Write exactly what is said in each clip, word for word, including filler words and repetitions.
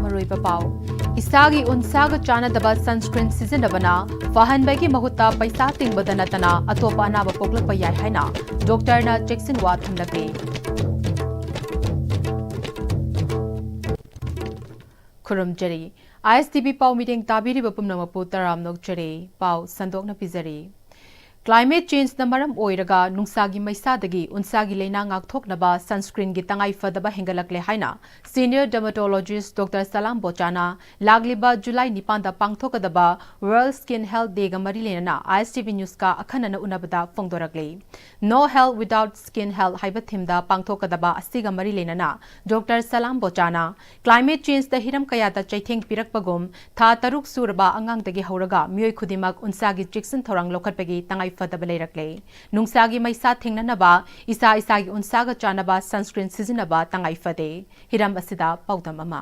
ꯃꯔꯨꯑꯣꯏꯕ ꯄꯥꯎ꯫ ꯏꯁꯥꯒꯤ ꯎꯟꯁꯥꯒ ꯆꯥꯟꯅꯗꯕ sunscreen ꯁꯤꯖꯤꯟꯅꯕꯅ ꯐꯍꯟꯕꯒꯤ ꯃꯍꯨꯠꯇ ꯄꯩꯁꯥ ꯇꯤꯡꯕꯗ ꯅꯠꯇꯅ ꯑꯇꯣꯞꯄ ꯑꯅꯥꯕ ꯄꯣꯛꯂꯛꯄ ꯌꯥꯏ ꯍꯥꯏꯅ ꯗꯣꯛꯇꯔꯅ ꯆꯦꯛꯁꯤꯟꯋꯥ ꯊꯝꯂꯛꯂꯤ꯫ ꯈꯨꯔꯨꯝꯖꯔꯤ꯫ ISTV ꯄꯥꯎ ꯃꯤꯠꯌꯦꯡ ꯇꯥꯕꯤꯔꯤꯕ ꯄꯨꯝꯅꯃꯛꯄꯨ ꯇꯔꯥꯝꯅ ꯑꯣꯛꯆꯔꯤ꯫ ꯄꯥꯎ ꯁꯟꯗꯣꯛꯅ ꯄꯤꯖꯔꯤ꯫ Climate changeꯅ ꯃꯔꯝ ꯑꯣꯏꯔꯒ ꯅꯨꯡꯁꯥꯒꯤ ꯃꯩꯁꯥꯗꯒꯤ ꯎꯟꯁꯥꯒꯤ ꯂꯥꯏꯅꯥ ꯉꯥꯛꯊꯣꯛꯅꯕ sunscreenꯒꯤ ꯇꯉꯥꯏ ꯐꯗꯕ ꯍꯦꯟꯒꯠꯂꯛꯂꯦ ꯍꯥꯏꯅ senior dermatologist ꯗꯣꯛꯇꯔ ꯁꯂꯥꯝ ꯕꯣꯆꯥꯅ ꯂꯥꯛꯂꯤꯕ ꯖꯨꯂꯥꯏ ꯅꯤꯄꯥꯟꯗ ꯄꯥꯡꯊꯣꯛꯀꯗꯕ World Skin Health Dayꯒ ꯃꯔꯤ ꯂꯩꯅꯅ ISTV Newsꯀ ꯑꯈꯟꯅꯅ ꯎꯅꯕꯗ ꯐꯣꯡꯗꯣꯔꯛꯂꯤ꯫ No health without skin health ꯍꯥꯏꯕ themeꯗ ꯄꯥꯡꯊꯣꯛꯀꯗꯕ ꯑꯁꯤꯒ ꯃꯔꯤ ꯂꯩꯅꯅ ꯗꯣꯛꯇꯔ ꯁꯂꯥꯝ ꯕꯣꯆꯥꯅ climate changeꯗ ꯍꯤꯔꯝ ꯀꯌꯥꯗ ꯆꯩꯊꯦꯡ ꯄꯤꯔꯛꯄꯒꯨꯝ ꯊꯥ ꯇꯔꯨꯛ ꯁꯨꯔꯕ ꯑꯉꯥꯡꯗꯒꯤ ꯍꯧꯔꯒ ꯃꯤꯑꯣꯏ ꯈꯨꯗꯤꯡꯃꯛ ꯎꯟꯁꯥꯒꯤ ꯆꯦꯛꯁꯤꯟ ꯊꯧꯔꯥꯡ ꯂꯧꯈꯠꯄꯒꯤ ꯇꯉꯥꯏ ꯐꯗꯕ ꯂꯩꯔꯛꯂꯦ꯫ ꯅꯨꯡꯁꯥꯒꯤ ꯃꯩꯁꯥ ꯊꯦꯡꯅꯅꯕ ꯏꯁꯥ ꯏꯁꯥꯒꯤ ꯎꯟꯁꯥꯒ ꯆꯥꯟꯅꯕ sunscreen ꯁꯤꯖꯤꯟꯅꯕ ꯇꯉꯥꯏ ꯐꯗꯦ꯫ ꯍꯤꯔꯝ ꯑꯁꯤꯗ ꯄꯥꯎꯗꯝ ꯑꯃ꯫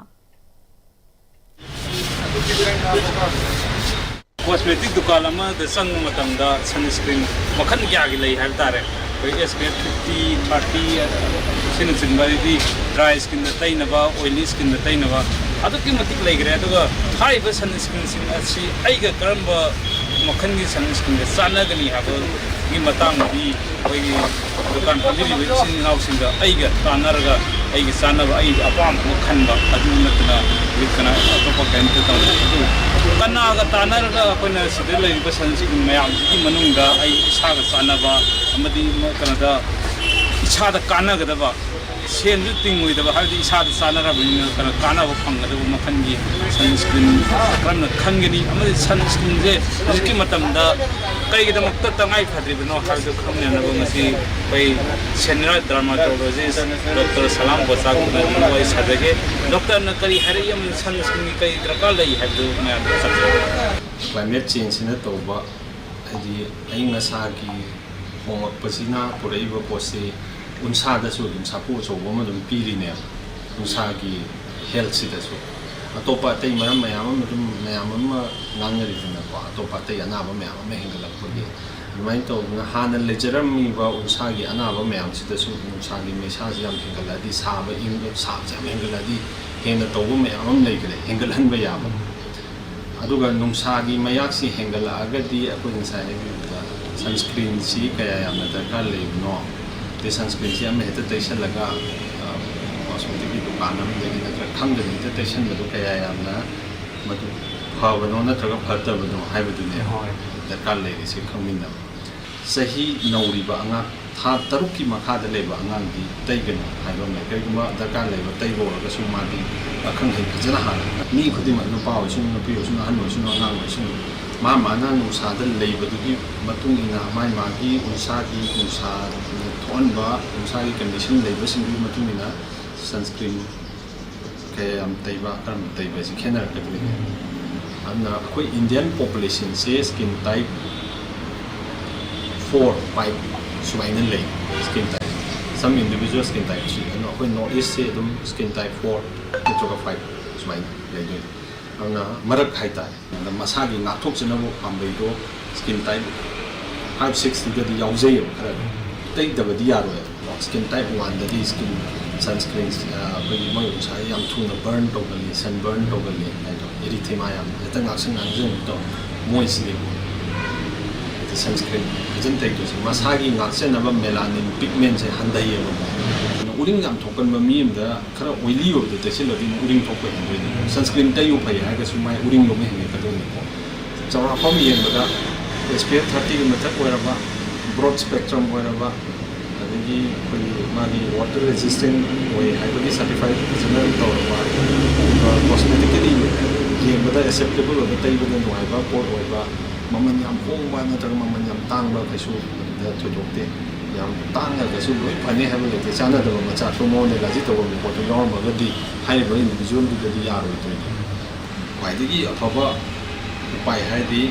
ꯀꯣꯁꯃꯦꯇꯤꯛ ꯗꯨꯀꯥꯟ ꯑꯃꯗ ꯆꯪꯕ ꯃꯇꯝꯗ sunscreen ꯃꯈꯜ ꯀꯌꯥꯒꯤ ꯂꯩ ꯍꯥꯏꯕ ꯇꯥꯔꯦ꯫ ꯑꯩꯈꯣꯏ SPF fifty, thirty ꯑꯁꯤꯅꯆꯤꯡꯕ, ꯑꯗꯩꯗꯤ dry skinꯗ ꯇꯩꯅꯕ, oily skinꯗ ꯇꯩꯅꯕ ꯑꯗꯨꯛꯀꯤ ꯃꯇꯤꯛ ꯂꯩꯈ꯭ꯔꯦ꯫ ꯑꯗꯨꯒ ꯍꯥꯏꯔꯤꯕ sunscreenꯁꯤꯡ ꯑꯁꯤ ꯑꯩꯒ ꯀꯔꯝꯕ ꯃꯈꯜꯒꯤ sunscreenꯒ ꯆꯥꯟꯅꯒꯅꯤ ꯍꯥꯏꯕꯒꯤ ꯃꯇꯥꯡꯗꯗꯤ ꯑꯩꯈꯣꯏꯒꯤ ꯗꯨꯀꯥꯟ ꯐꯝꯕꯤꯔꯤꯕ ꯏꯆꯤꯟ ꯏꯅꯥꯎꯁꯤꯡꯒ ꯑꯩꯒ ꯇꯥꯟꯅꯔꯒ ꯑꯩꯒꯤ ꯆꯥꯟꯅꯕ, ꯑꯩꯒꯤ ꯑꯄꯥꯝꯕ ꯑꯃ ꯈꯟꯕ, ꯑꯗꯨ ꯅꯠꯇꯅ ꯍꯧꯖꯤꯛ ꯀꯅꯥ ꯑꯇꯣꯞꯄ ꯀꯔꯤꯝꯇ ꯇꯧꯗꯦ꯫ ꯑꯗꯨ ꯀꯅꯥꯒ ꯇꯥꯟꯅꯔꯒ ꯑꯩꯈꯣꯏꯅ ꯁꯤꯗ ꯂꯩꯔꯤꯕ sunscreen ꯃꯌꯥꯝꯁꯤꯒꯤ ꯃꯅꯨꯡꯗ ꯑꯩ ꯏꯁꯥꯒ ꯆꯥꯟꯅꯕ ꯑꯃꯗꯤ ꯀꯩꯅꯣꯗ ꯏꯁꯥꯗ ꯀꯥꯟꯅꯒꯗꯕ, ꯁꯦꯟꯁꯨ ꯇꯤꯡꯉꯣꯏꯗꯕ, ꯍꯥꯏꯕꯗꯤ ꯏꯁꯥꯗ ꯆꯥꯟꯅꯔꯕꯅꯤꯅ ꯀꯩꯅꯣ ꯀꯥꯟꯅꯕ ꯐꯪꯒꯗꯕ ꯃꯈꯜꯒꯤ sunscreen ꯀꯔꯝꯅ ꯈꯟꯒꯅꯤ, ꯑꯃꯗꯤ sunscreenꯁꯦ ꯍꯧꯖꯤꯛꯀꯤ ꯃꯇꯝꯗ ꯀꯩꯒꯤꯗꯃꯛꯇ ꯇꯉꯥꯏ ꯐꯗ꯭ꯔꯤꯕꯅꯣ ꯍꯥꯏꯕꯗꯨ ꯈꯪꯅꯅꯕ ꯉꯁꯤ ꯑꯩꯈꯣꯏ senior dermatologist ꯗꯣꯛꯇꯔ ꯁꯂꯥꯝ ꯕꯣꯆꯥꯒ ꯎꯅꯗꯨꯅ ꯋꯥꯔꯤ ꯁꯥꯖꯒꯦ꯫ ꯗꯣꯛꯇꯔꯅ ꯀꯔꯤ ꯍꯥꯏꯔꯛꯏ ꯑꯃꯗꯤ sunscreenꯒꯤ ꯀꯔꯤ ꯗꯔꯀꯥꯔ ꯂꯩ ꯍꯥꯏꯕꯗꯨ ꯃꯌꯥꯝꯗ ꯆꯠꯆꯔꯦ꯫ Climate changeꯁꯤꯅ ꯇꯧꯕ, ꯍꯥꯏꯗꯤ ꯑꯏꯪ ꯑꯁꯥꯒꯤ ꯍꯣꯡꯂꯛꯄꯁꯤꯅ ꯄꯨꯔꯛꯏꯕ ꯄꯣꯠꯁꯤ ꯎꯟꯁꯥꯗꯁꯨ ꯑꯗꯨꯝ ꯁꯥꯐꯨ ꯑꯆꯧꯕ ꯑꯃ ꯑꯗꯨꯝ ꯄꯤꯔꯤꯅꯦꯕ, ꯎꯟꯁꯥꯒꯤ healthꯁꯤꯗꯁꯨ꯫ ꯑꯇꯣꯞꯄ ꯑꯇꯩ ꯃꯔꯝ ꯃꯌꯥꯝ ꯑꯃ ꯑꯗꯨꯝ ꯃꯌꯥꯝ ꯑꯃ ꯉꯥꯡꯅꯔꯤꯗꯅꯀꯣ, ꯑꯇꯣꯞꯄ ꯑꯇꯩ ꯑꯅꯥꯕ ꯃꯌꯥꯝ ꯑꯃ ꯍꯦꯟꯒꯠꯂꯛꯄꯒꯤ꯫ ꯑꯗꯨꯃꯥꯏꯅ ꯇꯧꯗꯅ ꯍꯥꯟꯅ ꯂꯩꯖꯔꯝꯃꯤꯕ ꯎꯟꯁꯥꯒꯤ ꯑꯅꯥꯕ ꯃꯌꯥꯝꯁꯤꯗꯁꯨ ꯅꯨꯡꯁꯥꯒꯤ ꯃꯩꯁꯥꯁꯤ ꯌꯥꯝ ꯍꯦꯟꯒꯠꯂꯛꯑꯗꯤ, ꯁꯥꯕ ꯏꯪꯕ, ꯁꯥꯕꯁꯦ ꯌꯥꯝ ꯍꯦꯟꯒꯠꯂꯛꯑꯗꯤ ꯍꯦꯟꯅ ꯇꯧꯕ ꯃꯌꯥꯝ ꯑꯃ ꯂꯩꯈ꯭ꯔꯦ, ꯍꯦꯟꯒꯠꯍꯟꯕ ꯌꯥꯕ꯫ ꯑꯗꯨꯒ ꯅꯨꯡꯁꯥꯒꯤ ꯃꯌꯥꯛꯁꯤ ꯍꯦꯟꯒꯠꯂꯛꯑꯒꯗꯤ ꯑꯩꯈꯣꯏ ꯉꯁꯥꯏ ꯍꯥꯏꯕꯤꯕꯗ sunscreenꯁꯤ ꯀꯌꯥ ꯌꯥꯝꯅ ꯗꯔꯀꯥꯔ ꯂꯩꯕꯅꯣ, ꯑꯗꯩ sunscreenꯁꯤ ꯑꯃ ꯍꯦꯛꯇ ꯇꯩꯁꯜꯂꯒ, ꯑ, cosmeticꯀꯤ ꯗꯨꯀꯥꯟ ꯑꯃꯗꯒꯤ ꯅꯠꯇ꯭ꯔꯒ ꯈꯪꯗꯅ ꯍꯦꯛꯇ ꯇꯩꯁꯟꯕꯗꯣ ꯀꯌꯥ ꯌꯥꯝꯅ ꯃꯗꯨ ꯐꯕꯅꯣ ꯅꯠꯇ꯭ꯔꯒ ꯐꯠꯇꯕꯅꯣ ꯍꯥꯏꯕꯗꯨꯅꯦ ꯍꯣꯏ꯫ ꯗꯔꯀꯥꯔ ꯂꯩꯔꯤꯁꯦ ꯈꯪꯃꯤꯟꯅꯕ꯫ ꯆꯍꯤ ꯅꯧꯔꯤꯕ ꯑꯉꯥꯡ, ꯊꯥ ꯇꯔꯨꯛꯀꯤ ꯃꯈꯥꯗ ꯂꯩꯕ ꯑꯉꯥꯡꯗꯤ ꯇꯩꯒꯅꯨ ꯍꯥꯏꯕ ꯑꯃ ꯂꯩ꯫ ꯀꯔꯤꯒꯨꯝꯕ ꯗꯔꯀꯥꯔ ꯂꯩꯕ ꯇꯩꯕ ꯑꯣꯏꯔꯒꯁꯨ ꯃꯥꯗꯤ ꯑꯈꯪ ꯑꯍꯩ ꯐꯖꯅ ꯍꯥꯟꯅ, ꯃꯤ ꯈꯨꯗꯤꯡꯃꯛ, ꯅꯨꯄꯥ ꯑꯣꯏꯁꯅꯨ, ꯅꯨꯄꯤ ꯑꯣꯏꯁꯅꯨ, ꯑꯍꯟ ꯑꯣꯏꯁꯅꯨ, ꯑꯉꯥꯡ ꯑꯣꯏꯁꯅꯨ, ꯃꯥ ꯃꯥꯅ ꯅꯨꯡꯁꯥꯗ ꯂꯩꯕꯗꯨꯒꯤ ꯃꯇꯨꯡ ꯏꯟꯅ, ꯃꯥꯏ ꯃꯥꯒꯤ ꯎꯟꯁꯥꯒꯤ, ꯅꯨꯡꯁꯥꯅ ꯊꯣꯛꯍꯟꯕ ꯎꯟꯁꯥꯒꯤ condition ꯂꯩꯕꯁꯤꯡꯗꯨꯒꯤ ꯃꯇꯨꯡ ꯏꯟꯅ sunscreen ꯀꯌꯥ ꯌꯥꯝ ꯇꯩꯕ, ꯀꯔꯝꯕ ꯇꯩꯕ ꯍꯥꯏꯁꯤ ꯈꯦꯠꯅꯔꯛꯀꯗꯣꯏꯅꯤ꯫ ꯑꯗꯨꯅ ꯑꯩꯈꯣꯏ Indian populationꯁꯦ skin type four, five ꯁꯨꯃꯥꯏꯅ ꯂꯩ꯫ Skin type, some individual skin type three, ꯑꯗꯨꯅ ꯑꯩꯈꯣꯏ North Eastꯁꯦ ꯑꯗꯨꯝ skin type four ꯅꯠꯇ꯭ꯔꯒ five ꯁꯨꯃꯥꯏꯅ ꯂꯩꯗꯣꯏꯅꯤ꯫ ꯑꯗꯨꯅ ꯃꯔꯛ ꯍꯥꯏꯇꯥꯔꯦ, ꯑꯗ ꯃꯁꯥꯒꯤ ꯉꯥꯛꯊꯣꯛꯆꯅꯕ ꯄꯥꯝꯕꯩꯗꯣ skin type five, sixꯇꯨꯗꯗꯤ ꯌꯥꯎꯖꯩꯌꯦꯕ ꯈꯔ ꯑꯗꯨꯝ꯫ ꯇꯩꯗꯕꯗꯤ ꯌꯥꯔꯣꯏ꯫ Skin type oneꯗꯗꯤ skin sunscreen, ꯑ, ꯑꯩꯈꯣꯏꯒꯤ ꯃꯣꯏ ꯎꯟꯁꯥꯁꯦ ꯌꯥꯝ ꯊꯨꯅ burn ꯇꯧꯒꯜꯂꯤ, sun burn ꯇꯧꯒꯜꯂꯤ ꯍꯥꯏꯗꯣ, erythema ꯌꯥꯝ ꯍꯦꯛꯇ ꯉꯥꯡꯁꯪ ꯉꯥꯡꯁꯪ ꯇꯧ, ꯃꯣꯏꯁꯤꯗꯤ꯫ ꯍꯥꯏꯗꯤ sunscreen ꯐꯖꯅ ꯇꯩꯗꯣꯏꯁꯦ ꯃꯁꯥꯒꯤ ꯉꯥꯛꯆꯅꯕ melanin pigmentꯁꯦ ꯍꯟꯊꯩꯌꯦꯕꯀꯣ꯫ ꯑꯗꯨꯅ ꯎꯔꯤꯡ ꯌꯥꯝ ꯊꯣꯛꯀꯟꯕ ꯃꯤ ꯑꯃꯗ ꯈꯔ oily ꯑꯣꯏꯕꯗꯣ ꯇꯩꯁꯤꯜꯂꯗꯤ ꯑꯃꯨꯛ ꯎꯔꯤꯡ ꯊꯣꯛꯄ ꯍꯦꯟꯗꯣꯏꯅꯦ꯫ Sunscreen ꯇꯩꯌꯨ ꯐꯩ ꯍꯥꯏꯔꯒꯁꯨ ꯃꯥꯏ ꯎꯔꯤꯡꯗꯣ ꯑꯃꯨꯛ ꯍꯦꯟꯒꯠꯀꯗꯣꯏꯅꯤꯀꯣ꯫ ꯆꯥꯎꯔꯥꯛꯄ ꯑꯃ ꯌꯦꯡꯕꯗ SPF thirtyꯒꯤ ꯃꯊꯛ ꯑꯣꯏꯔꯕ, broad spectrum ꯑꯣꯏꯔꯕ, ꯑꯗꯒꯤ ꯑꯩꯈꯣꯏꯒꯤ ꯃꯥꯒꯤ water resistant ꯑꯣꯏ ꯍꯥꯏꯕꯒꯤ certified ꯐꯖꯅ ꯇꯧꯔꯕ, ꯑꯗꯨꯒ cosmetically ꯌꯦꯡꯕꯗ acceptable ꯑꯣꯏꯕ, ꯇꯩꯕꯗ ꯅꯨꯡꯉꯥꯏꯕ ꯄꯣꯠ ꯑꯣꯏꯕ, ꯃꯃꯜ ꯌꯥꯝ ꯍꯣꯡꯕ ꯅꯠꯇ꯭ꯔꯒ ꯃꯃꯜ ꯌꯥꯝ ꯇꯥꯡꯕ ꯀꯩꯁꯨ ꯑꯗꯨꯗ ꯊꯣꯏꯗꯣꯛꯇꯦ꯫ ꯌꯥꯝ ꯇꯥꯡꯉꯒꯁꯨ ꯂꯣꯏ ꯐꯅꯤ ꯍꯥꯏꯕ ꯂꯩꯇꯦ꯫ ꯆꯥꯟꯅꯗꯕ ꯃꯆꯥꯛꯇꯣ ꯃꯉꯣꯟꯗ allergy ꯇꯧꯕ ꯄꯣꯠꯇꯣ ꯌꯥꯎꯔꯝꯃꯒꯗꯤ ꯍꯥꯏꯔꯤꯕ individualꯗꯨꯗꯗꯤ ꯌꯥꯔꯣꯏꯗꯣꯏꯅꯤ꯫ ꯈ꯭ꯋꯥꯏꯗꯒꯤ ꯑꯐꯕ ꯎꯄꯥꯏ ꯍꯥꯏꯔꯗꯤ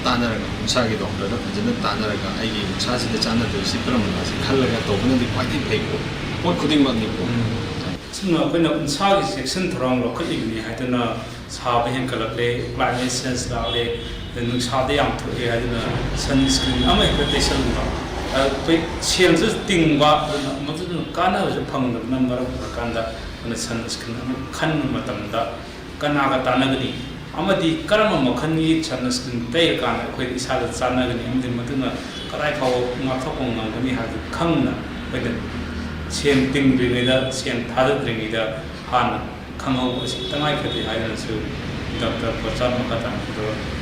ꯇꯥꯟꯅꯔꯒ, ꯎꯟꯁꯥꯒꯤ doctorꯗ ꯐꯖꯅ ꯇꯥꯟꯅꯔꯒ ꯑꯩꯒꯤ ꯎꯟꯁꯥꯁꯤꯗ ꯆꯥꯟꯅꯗꯣꯏꯁꯤ ꯀꯔꯝꯕꯅꯣ ꯍꯥꯏꯁꯤ ꯈꯜꯂꯒ ꯇꯧꯕꯅꯗꯤ ꯈ꯭ꯋꯥꯏꯗꯒꯤ ꯐꯩꯀꯣ꯫ ꯄꯣꯠ ꯈꯨꯗꯤꯡꯃꯛꯅꯤꯀꯣ꯫ ꯑꯁꯨꯝꯅ ꯑꯩꯈꯣꯏꯅ ꯎꯟꯁꯥꯒꯤ ꯆꯦꯛꯁꯤꯟ ꯊꯧꯔꯥꯡ ꯂꯧꯈꯠꯂꯤꯕꯅꯤ ꯍꯥꯏꯗꯨꯅ ꯁꯥꯕ ꯍꯦꯟꯒꯠꯂꯛꯂꯦ, climate change ꯂꯥꯛꯂꯦ, ꯑꯗꯩ ꯅꯨꯡꯁꯥꯗ ꯌꯥꯝ ꯊꯣꯛꯑꯦ ꯍꯥꯏꯗꯨꯅ sunscreen ꯑꯃ ꯍꯦꯛꯇ ꯇꯩꯁꯜꯂꯨꯕ, ꯑꯩꯈꯣꯏ ꯁꯦꯟꯁꯨ ꯇꯤꯡꯕ, ꯑꯗꯨꯅ ꯃꯗꯨꯅ ꯀꯥꯟꯅꯕꯁꯨ ꯐꯪꯗꯕꯅ ꯃꯔꯝ ꯑꯣꯏꯔꯀꯥꯟꯗ ꯑꯩꯈꯣꯏꯅ sunscreen ꯑꯃ ꯈꯟꯕ ꯃꯇꯝꯗ ꯀꯅꯥꯒ ꯇꯥꯟꯅꯒꯅꯤ ꯑꯃꯗꯤ ꯀꯔꯝꯕ ꯃꯈꯜꯒꯤ sunscreen ꯇꯩꯔꯀꯥꯟꯗ ꯑꯩꯈꯣꯏ ꯏꯁꯥꯗ ꯆꯥꯟꯅꯒꯅꯤ ꯑꯃꯗꯤ ꯃꯗꯨꯅ ꯀꯗꯥꯏ ꯐꯥꯎꯕ ꯉꯥꯛꯊꯣꯛꯄ ꯉꯝꯒꯅꯤ ꯍꯥꯏꯕꯗꯨ ꯈꯪꯅ ꯑꯩꯈꯣꯏꯅ ꯁꯦꯟ ꯇꯤꯡꯗ꯭ꯔꯤꯉꯩꯗ, ꯁꯦꯟ ꯊꯥꯗꯗ꯭ꯔꯤꯉꯩꯗ ꯍꯥꯟꯅ ꯈꯪꯍꯧꯕ ꯑꯁꯤ ꯇꯉꯥꯏ ꯐꯗꯦ ꯍꯥꯏꯗꯨꯅꯁꯨ ꯗꯣꯛꯇꯔ ꯄ꯭ꯔꯁꯥꯗ ꯃꯈꯥ ꯇꯥꯅ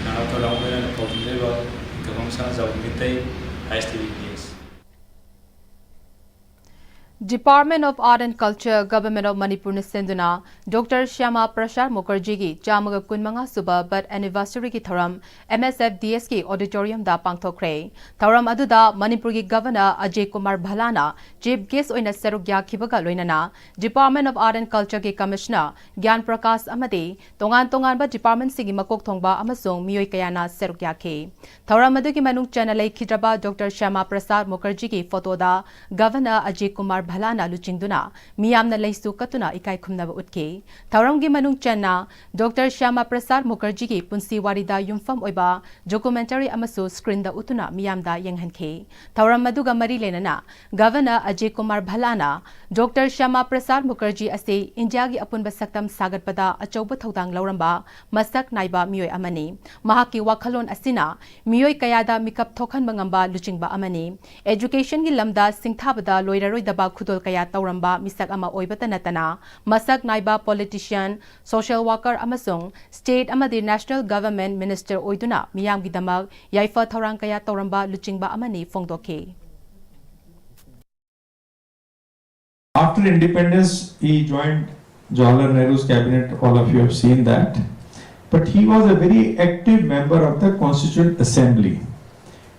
ꯅꯅꯥꯎ ꯊꯧꯔꯥꯡ ꯑꯣꯏꯅ ꯄꯥꯎꯗꯝꯖꯔꯤꯕ ꯏꯟꯊꯧꯐꯝ ꯁꯅꯥꯖꯥꯎꯕ Meitei, H T V News꯫ Department of Art and Culture, Government of ꯃꯅꯤꯄꯨꯔꯅ ꯁꯤꯟꯗꯨꯅ ꯗꯣꯛꯇꯔ ꯁ꯭ꯌꯥꯃꯥ ꯄ꯭ꯔꯁꯥꯗ ꯃꯨꯈꯔꯖꯤꯒꯤ ꯆꯥꯝꯃꯒ ꯀꯨꯟꯃꯉꯥ ꯁꯨꯕ birth anniversaryꯒꯤ ꯊꯧꯔꯝ M S F D Sꯀꯤ auditoriumꯗ ꯄꯥꯡꯊꯣꯛꯈ꯭ꯔꯦ꯫ ꯊꯧꯔꯝ ꯑꯗꯨꯗ ꯃꯅꯤꯄꯨꯔꯒꯤ Governor Ajay Kumar ꯚꯜꯂꯥꯅ chief guest ꯑꯣꯏꯅ ꯁꯔꯨꯛ ꯌꯥꯈꯤꯕꯒ ꯂꯣꯏꯅꯅ Department of Art and Cultureꯒꯤ Commissioner ꯒ꯭ꯌꯥꯟ ꯄ꯭ꯔꯀꯥꯁ ꯑꯃꯗꯤ ꯇꯣꯉꯥꯟ ꯇꯣꯉꯥꯟꯕ departmentꯁꯤꯡꯒꯤ ꯃꯀꯣꯛ ꯊꯣꯡꯕ ꯑꯃꯁꯨꯡ ꯃꯤꯑꯣꯏ ꯀꯌꯥꯅ ꯁꯔꯨꯛ ꯌꯥꯈꯤ꯫ ꯊꯧꯔꯝ ꯑꯗꯨꯒꯤ ꯃꯅꯨꯡ ꯆꯟꯅ ꯂꯩꯈꯤꯗ꯭ꯔꯕ ꯗꯣꯛꯇꯔ ꯁ꯭ꯌꯥꯃꯥ ꯄ꯭ꯔꯁꯥꯗ ꯃꯨꯈꯔꯖꯤꯒꯤ photoꯗ Governor ꯑꯖꯌ ꯀꯨꯃꯥꯔ ꯚꯜꯂꯥꯅ ꯂꯨꯆꯤꯡꯗꯨꯅ ꯃꯤꯌꯥꯝꯅ ꯂꯩꯁꯨ ꯀꯠꯇꯨꯅ ꯏꯀꯥꯏ ꯈꯨꯝꯅꯕ ꯎꯠꯈꯤ꯫ ꯊꯧꯔꯝꯒꯤ ꯃꯅꯨꯡ ꯆꯟꯅ ꯗꯣꯛꯇꯔ ꯁ꯭ꯌꯥꯃꯥ ꯄ꯭ꯔꯁꯥꯗ ꯃꯨꯈꯔꯖꯤꯒꯤ ꯄꯨꯟꯁꯤ ꯋꯥꯔꯤꯗ ꯌꯨꯝꯐꯝ ꯑꯣꯏꯕ documentary ꯑꯃꯁꯨ screenꯗ ꯎꯠꯇꯨꯅ ꯃꯤꯌꯥꯝꯗ ꯌꯦꯡꯍꯟꯈꯤ꯫ ꯊꯧꯔꯝ ꯑꯗꯨꯒ ꯃꯔꯤ ꯂꯩꯅꯅ Governor ꯑꯖꯌ ꯀꯨꯃꯥꯔ ꯚꯜꯂꯥꯅ ꯗꯣꯛꯇꯔ ꯁ꯭ꯌꯥꯃꯥ ꯄ꯭ꯔꯁꯥꯗ ꯃꯨꯈꯔꯖꯤ ꯑꯁꯤ ꯏꯟꯗꯤꯌꯥꯒꯤ ꯑꯄꯨꯟꯕ ꯁꯛꯇꯝ ꯁꯥꯒꯠꯄꯗ ꯑꯆꯧꯕ ꯊꯧꯗꯥꯡ ꯂꯧꯔꯝꯕ ꯃꯁꯛ ꯅꯥꯏꯕ ꯃꯤꯑꯣꯏ ꯑꯃꯅꯤ꯫ ꯃꯍꯥꯛꯀꯤ ꯋꯥꯈꯜꯂꯣꯟ ꯑꯁꯤꯅ ꯃꯤꯑꯣꯏ ꯀꯌꯥꯗ ꯃꯤꯀꯞ ꯊꯣꯛꯍꯟꯕ ꯉꯝꯕ ꯂꯨꯆꯤꯡꯕ ꯑꯃꯅꯤ꯫ Educationꯒꯤ ꯂꯝꯗ ꯁꯤꯡꯊꯥꯕꯗ ꯂꯣꯏꯔꯔꯣꯏꯗꯕ ꯈꯨꯗꯣꯜ ꯀꯌꯥ ꯇꯧꯔꯝꯕ ꯃꯤꯁꯛ ꯑꯃ ꯑꯣꯏꯕꯇ ꯅꯠꯇꯅ ꯃꯁꯛ ꯅꯥꯏꯕ politician, social worker ꯑꯃꯁꯨꯡ state ꯑꯃꯗꯤ national government minister ꯑꯣꯏꯗꯨꯅ ꯃꯤꯌꯥꯝꯒꯤꯗꯃꯛ ꯌꯥꯏꯐ ꯊꯧꯔꯥꯡ ꯀꯌꯥ ꯇꯧꯔꯝꯕ ꯂꯨꯆꯤꯡꯕ ꯑꯃꯅꯤ ꯐꯣꯡꯗꯣꯛꯈꯤ꯫ After independence, he joined Jawaharlal Nehru's cabinet, all of you have seen that. But he was a very active member of the Constituent Assembly,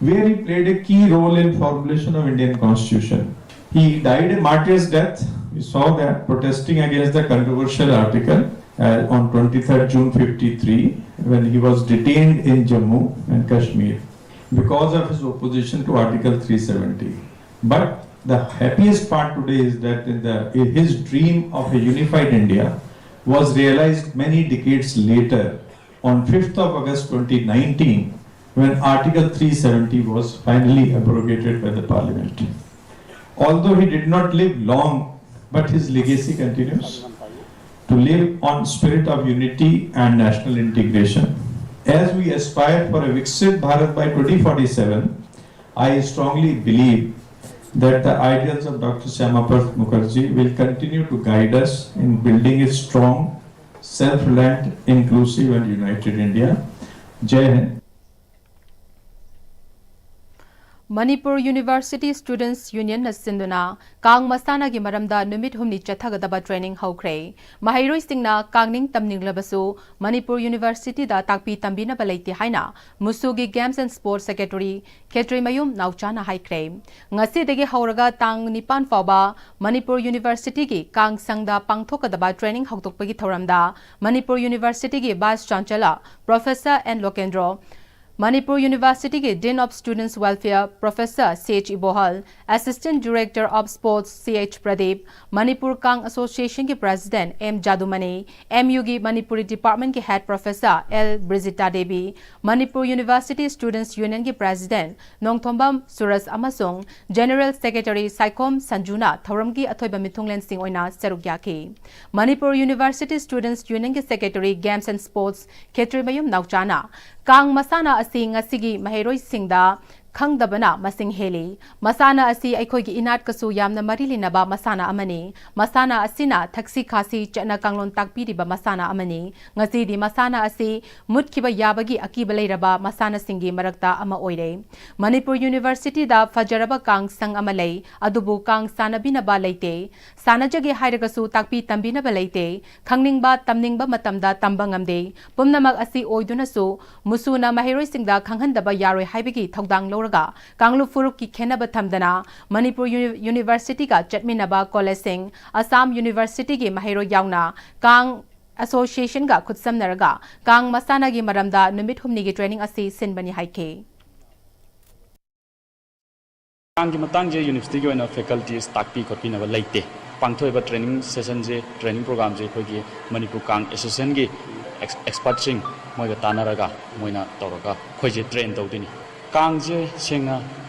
where he played a key role in formulation of Indian Constitution. He died a martyr's death. We saw that protesting against the controversial article uh, on twenty-third June fifty-three, when he was detained in Jammu and Kashmir because of his opposition to Article three seventy. But The happiest part today is that in the, his dream of a unified India was realized many decades later on fifth of August twenty nineteen, when Article three seventy was finally abrogated by the Parliament. Although he did not live long, but his legacy continues to live on spirit of unity and national integration. As we aspire for a Viksit Bharat by twenty forty-seven, I strongly believe that the ideals of Doctor Shyama Prasad Mukherjee will continue to guide us in building a strong, self-reliant, inclusive and united India. Jai Hind. Manipur University Students Union ꯅ ꯁꯤꯟꯗꯨꯅ ꯀꯥꯡ ꯃꯁꯥꯟꯅꯒꯤ ꯃꯔꯝꯗ ꯅꯨꯃꯤꯠ ꯍꯨꯝꯅꯤ ꯆꯠꯊꯒꯗꯕ training ꯍꯧꯈ꯭ꯔꯦ꯫ ꯃꯍꯩꯔꯣꯏꯁꯤꯡꯅ ꯀꯥꯡꯅꯤꯡ ꯇꯝꯅꯤꯡꯂꯕꯁꯨ Manipur University ꯗ ꯇꯥꯛꯄꯤ ꯇꯝꯕꯤꯅꯕ ꯂꯩꯇꯦ ꯍꯥꯏꯅ ꯃꯨꯁꯨꯒꯤ Games and Sports Secretary ꯈꯦꯇ꯭ꯔꯤꯃꯌꯨꯝ ꯅꯥꯎꯆꯥꯅ ꯍꯥꯏꯈ꯭ꯔꯦ꯫ ꯉꯁꯤꯗꯒꯤ ꯍꯧꯔꯒ ꯇꯥꯡ ꯅꯤꯄꯥꯟ ꯐꯥꯎꯕ ꯃꯅꯤꯄꯨꯔ University ꯒꯤ ꯀꯥꯡ ꯁꯪꯗ ꯄꯥꯡꯊꯣꯛꯀꯗꯕ training ꯍꯧꯗꯣꯛꯄꯒꯤ ꯊꯧꯔꯝꯗ ꯃꯅꯤꯄꯨꯔ University ꯒꯤ Vice Chancellor Professor N ꯂꯣꯀꯦꯟꯗ꯭ꯔꯣ, ꯃꯅꯤꯄꯨꯔ University ꯒꯤ Dean of Students Welfare Professor C H ꯏꯕꯣꯍꯜ, Assistant Director of Sports C H Pradeep, Manipur ꯀꯥꯡ Association ꯒꯤ President M ꯖꯥꯗꯨꯃꯅꯤ, M U ꯒꯤ ꯃꯅꯤꯄꯨꯔꯤ Department ꯀꯤ Head Professor L ꯕ꯭ꯔꯤꯖꯤꯇꯥ Devi, Manipur University Students Union ꯒꯤ President Nongthombam ꯁꯨꯔꯖ ꯑꯃꯁꯨꯡ General Secretary Saikhom ꯁꯟꯖꯨꯅ ꯊꯧꯔꯝꯒꯤ ꯑꯊꯣꯏꯕ ꯃꯤꯊꯨꯡꯂꯦꯟꯁꯤꯡ ꯑꯣꯏꯅ ꯁꯔꯨꯛ ꯌꯥꯈꯤ꯫ ꯃꯅꯤꯄꯨꯔ University Students Union ꯒꯤ Secretary Games and Sports ꯈꯦꯇ꯭ꯔꯤꯃꯌꯨꯝ ꯅꯥꯎꯆꯥꯅ ꯀꯥꯡ ꯃꯁꯥꯟꯅ ꯑꯁꯤ ꯉꯁꯤꯒꯤ ꯃꯍꯩꯔꯣꯏꯁꯤꯡꯗ ꯈꯪꯗꯕꯅ ꯃꯁꯤꯡ ꯍꯦꯜꯂꯤ꯫ ꯃꯁꯥꯟꯅ ꯑꯁꯤ ꯑꯩꯈꯣꯏꯒꯤ ꯏꯅꯥꯠꯀꯁꯨ ꯌꯥꯝꯅ ꯃꯔꯤ ꯂꯩꯅꯕ ꯃꯁꯥꯟꯅ ꯑꯃꯅꯤ꯫ ꯃꯁꯥꯟꯅ ꯑꯁꯤꯅ ꯊꯛꯁꯤ ꯈꯥꯁꯤ, ꯆꯠꯅ ꯀꯥꯡꯂꯣꯟ ꯇꯥꯛꯄꯤꯔꯤꯕ ꯃꯁꯥꯟꯅ ꯑꯃꯅꯤ꯫ ꯉꯁꯤꯗꯤ ꯃꯁꯥꯟꯅ ꯑꯁꯤ ꯃꯨꯠꯈꯤꯕ ꯌꯥꯕꯒꯤ ꯑꯀꯤꯕ ꯂꯩꯔꯕ ꯃꯁꯥꯟꯅꯁꯤꯡꯒꯤ ꯃꯔꯛꯇ ꯑꯃ ꯑꯣꯏꯔꯦ꯫ ꯃꯅꯤꯄꯨꯔ University ꯗ ꯐꯖꯔꯕ ꯀꯥꯡ ꯁꯪ ꯑꯃ ꯂꯩ, ꯑꯗꯨꯕꯨ ꯀꯥꯡ ꯁꯥꯟꯅꯕꯤꯅꯕ ꯂꯩꯇꯦ꯫ ꯁꯥꯟꯅꯖꯒꯦ ꯍꯥꯏꯔꯒꯁꯨ ꯇꯥꯛꯄꯤ ꯇꯝꯕꯤꯅꯕ ꯂꯩꯇꯦ꯫ ꯈꯪꯅꯤꯡꯕ, ꯇꯝꯅꯤꯡꯕ ꯃꯇꯝꯗ ꯇꯝꯕ ꯉꯝꯗꯦ꯫ ꯄꯨꯝꯅꯃꯛ ꯑꯁꯤ ꯑꯣꯏꯗꯨꯅꯁꯨ ꯃꯨꯁꯨꯅ ꯃꯍꯩꯔꯣꯏꯁꯤꯡꯗ ꯈꯪꯍꯟꯗꯕ ꯌꯥꯔꯣꯏ ꯍꯥꯏꯕꯒꯤ ꯊꯧꯗꯥꯡ ꯂꯧꯔꯒ ꯀꯥꯡꯂꯨꯞ ꯐꯨꯔꯨꯞꯀꯤ ꯈꯦꯟꯅꯕ ꯊꯝꯗꯅ ꯃꯅꯤꯄꯨꯔ ꯌꯨꯅꯤ-, University ꯒ ꯆꯠꯃꯤꯟꯅꯕ collegeꯁꯤꯡ, ꯑꯁꯥꯝ University ꯒꯤ ꯃꯍꯩꯔꯣꯏ ꯌꯥꯎꯅ ꯀꯥꯡ Association ꯒ ꯈꯨꯠꯁꯝꯅꯔꯒ ꯀꯥꯡ ꯃꯁꯥꯟꯅꯒꯤ ꯃꯔꯝꯗ ꯅꯨꯃꯤꯠ ꯍꯨꯝꯅꯤꯒꯤ training ꯑꯁꯤ ꯁꯤꯟꯕꯅꯤ ꯍꯥꯏꯈꯤ꯫ ꯀꯥꯡꯒꯤ ꯃꯇꯥꯡꯁꯦ ꯌꯨꯅꯤꯚꯔꯁꯤꯇꯤꯒꯤ ꯑꯣꯏꯅ ꯐꯦꯀꯜꯇꯤꯁ ꯇꯥꯛꯄꯤ ꯈꯣꯠꯄꯤꯅꯕ ꯂꯩꯇꯦ꯫ ꯄꯥꯡꯊꯣꯛꯏꯕ ꯇ꯭ꯔꯦꯅꯤꯡ ꯁꯦꯁꯟꯁꯦ, ꯇ꯭ꯔꯦꯅꯤꯡ ꯄ꯭ꯔꯣꯒ꯭ꯔꯥꯝꯁꯦ ꯑꯩꯈꯣꯏꯒꯤ ꯃꯅꯤꯄꯨꯔ ꯀꯥꯡ ꯑꯦꯁꯣꯁꯤꯌꯦꯁꯟꯒꯤ ꯑꯦꯛꯁ-, ꯑꯦꯛꯁꯄꯔꯠꯁꯤꯡ ꯃꯣꯏꯒ ꯇꯥꯟꯅꯔꯒ ꯃꯣꯏꯅ ꯇꯧꯔꯒ ꯑꯩꯈꯣꯏꯁꯦ ꯇ꯭ꯔꯦꯟ ꯇꯧꯗꯣꯏꯅꯤ꯫ ꯀꯥꯡꯁꯦ ꯁꯦꯡꯅ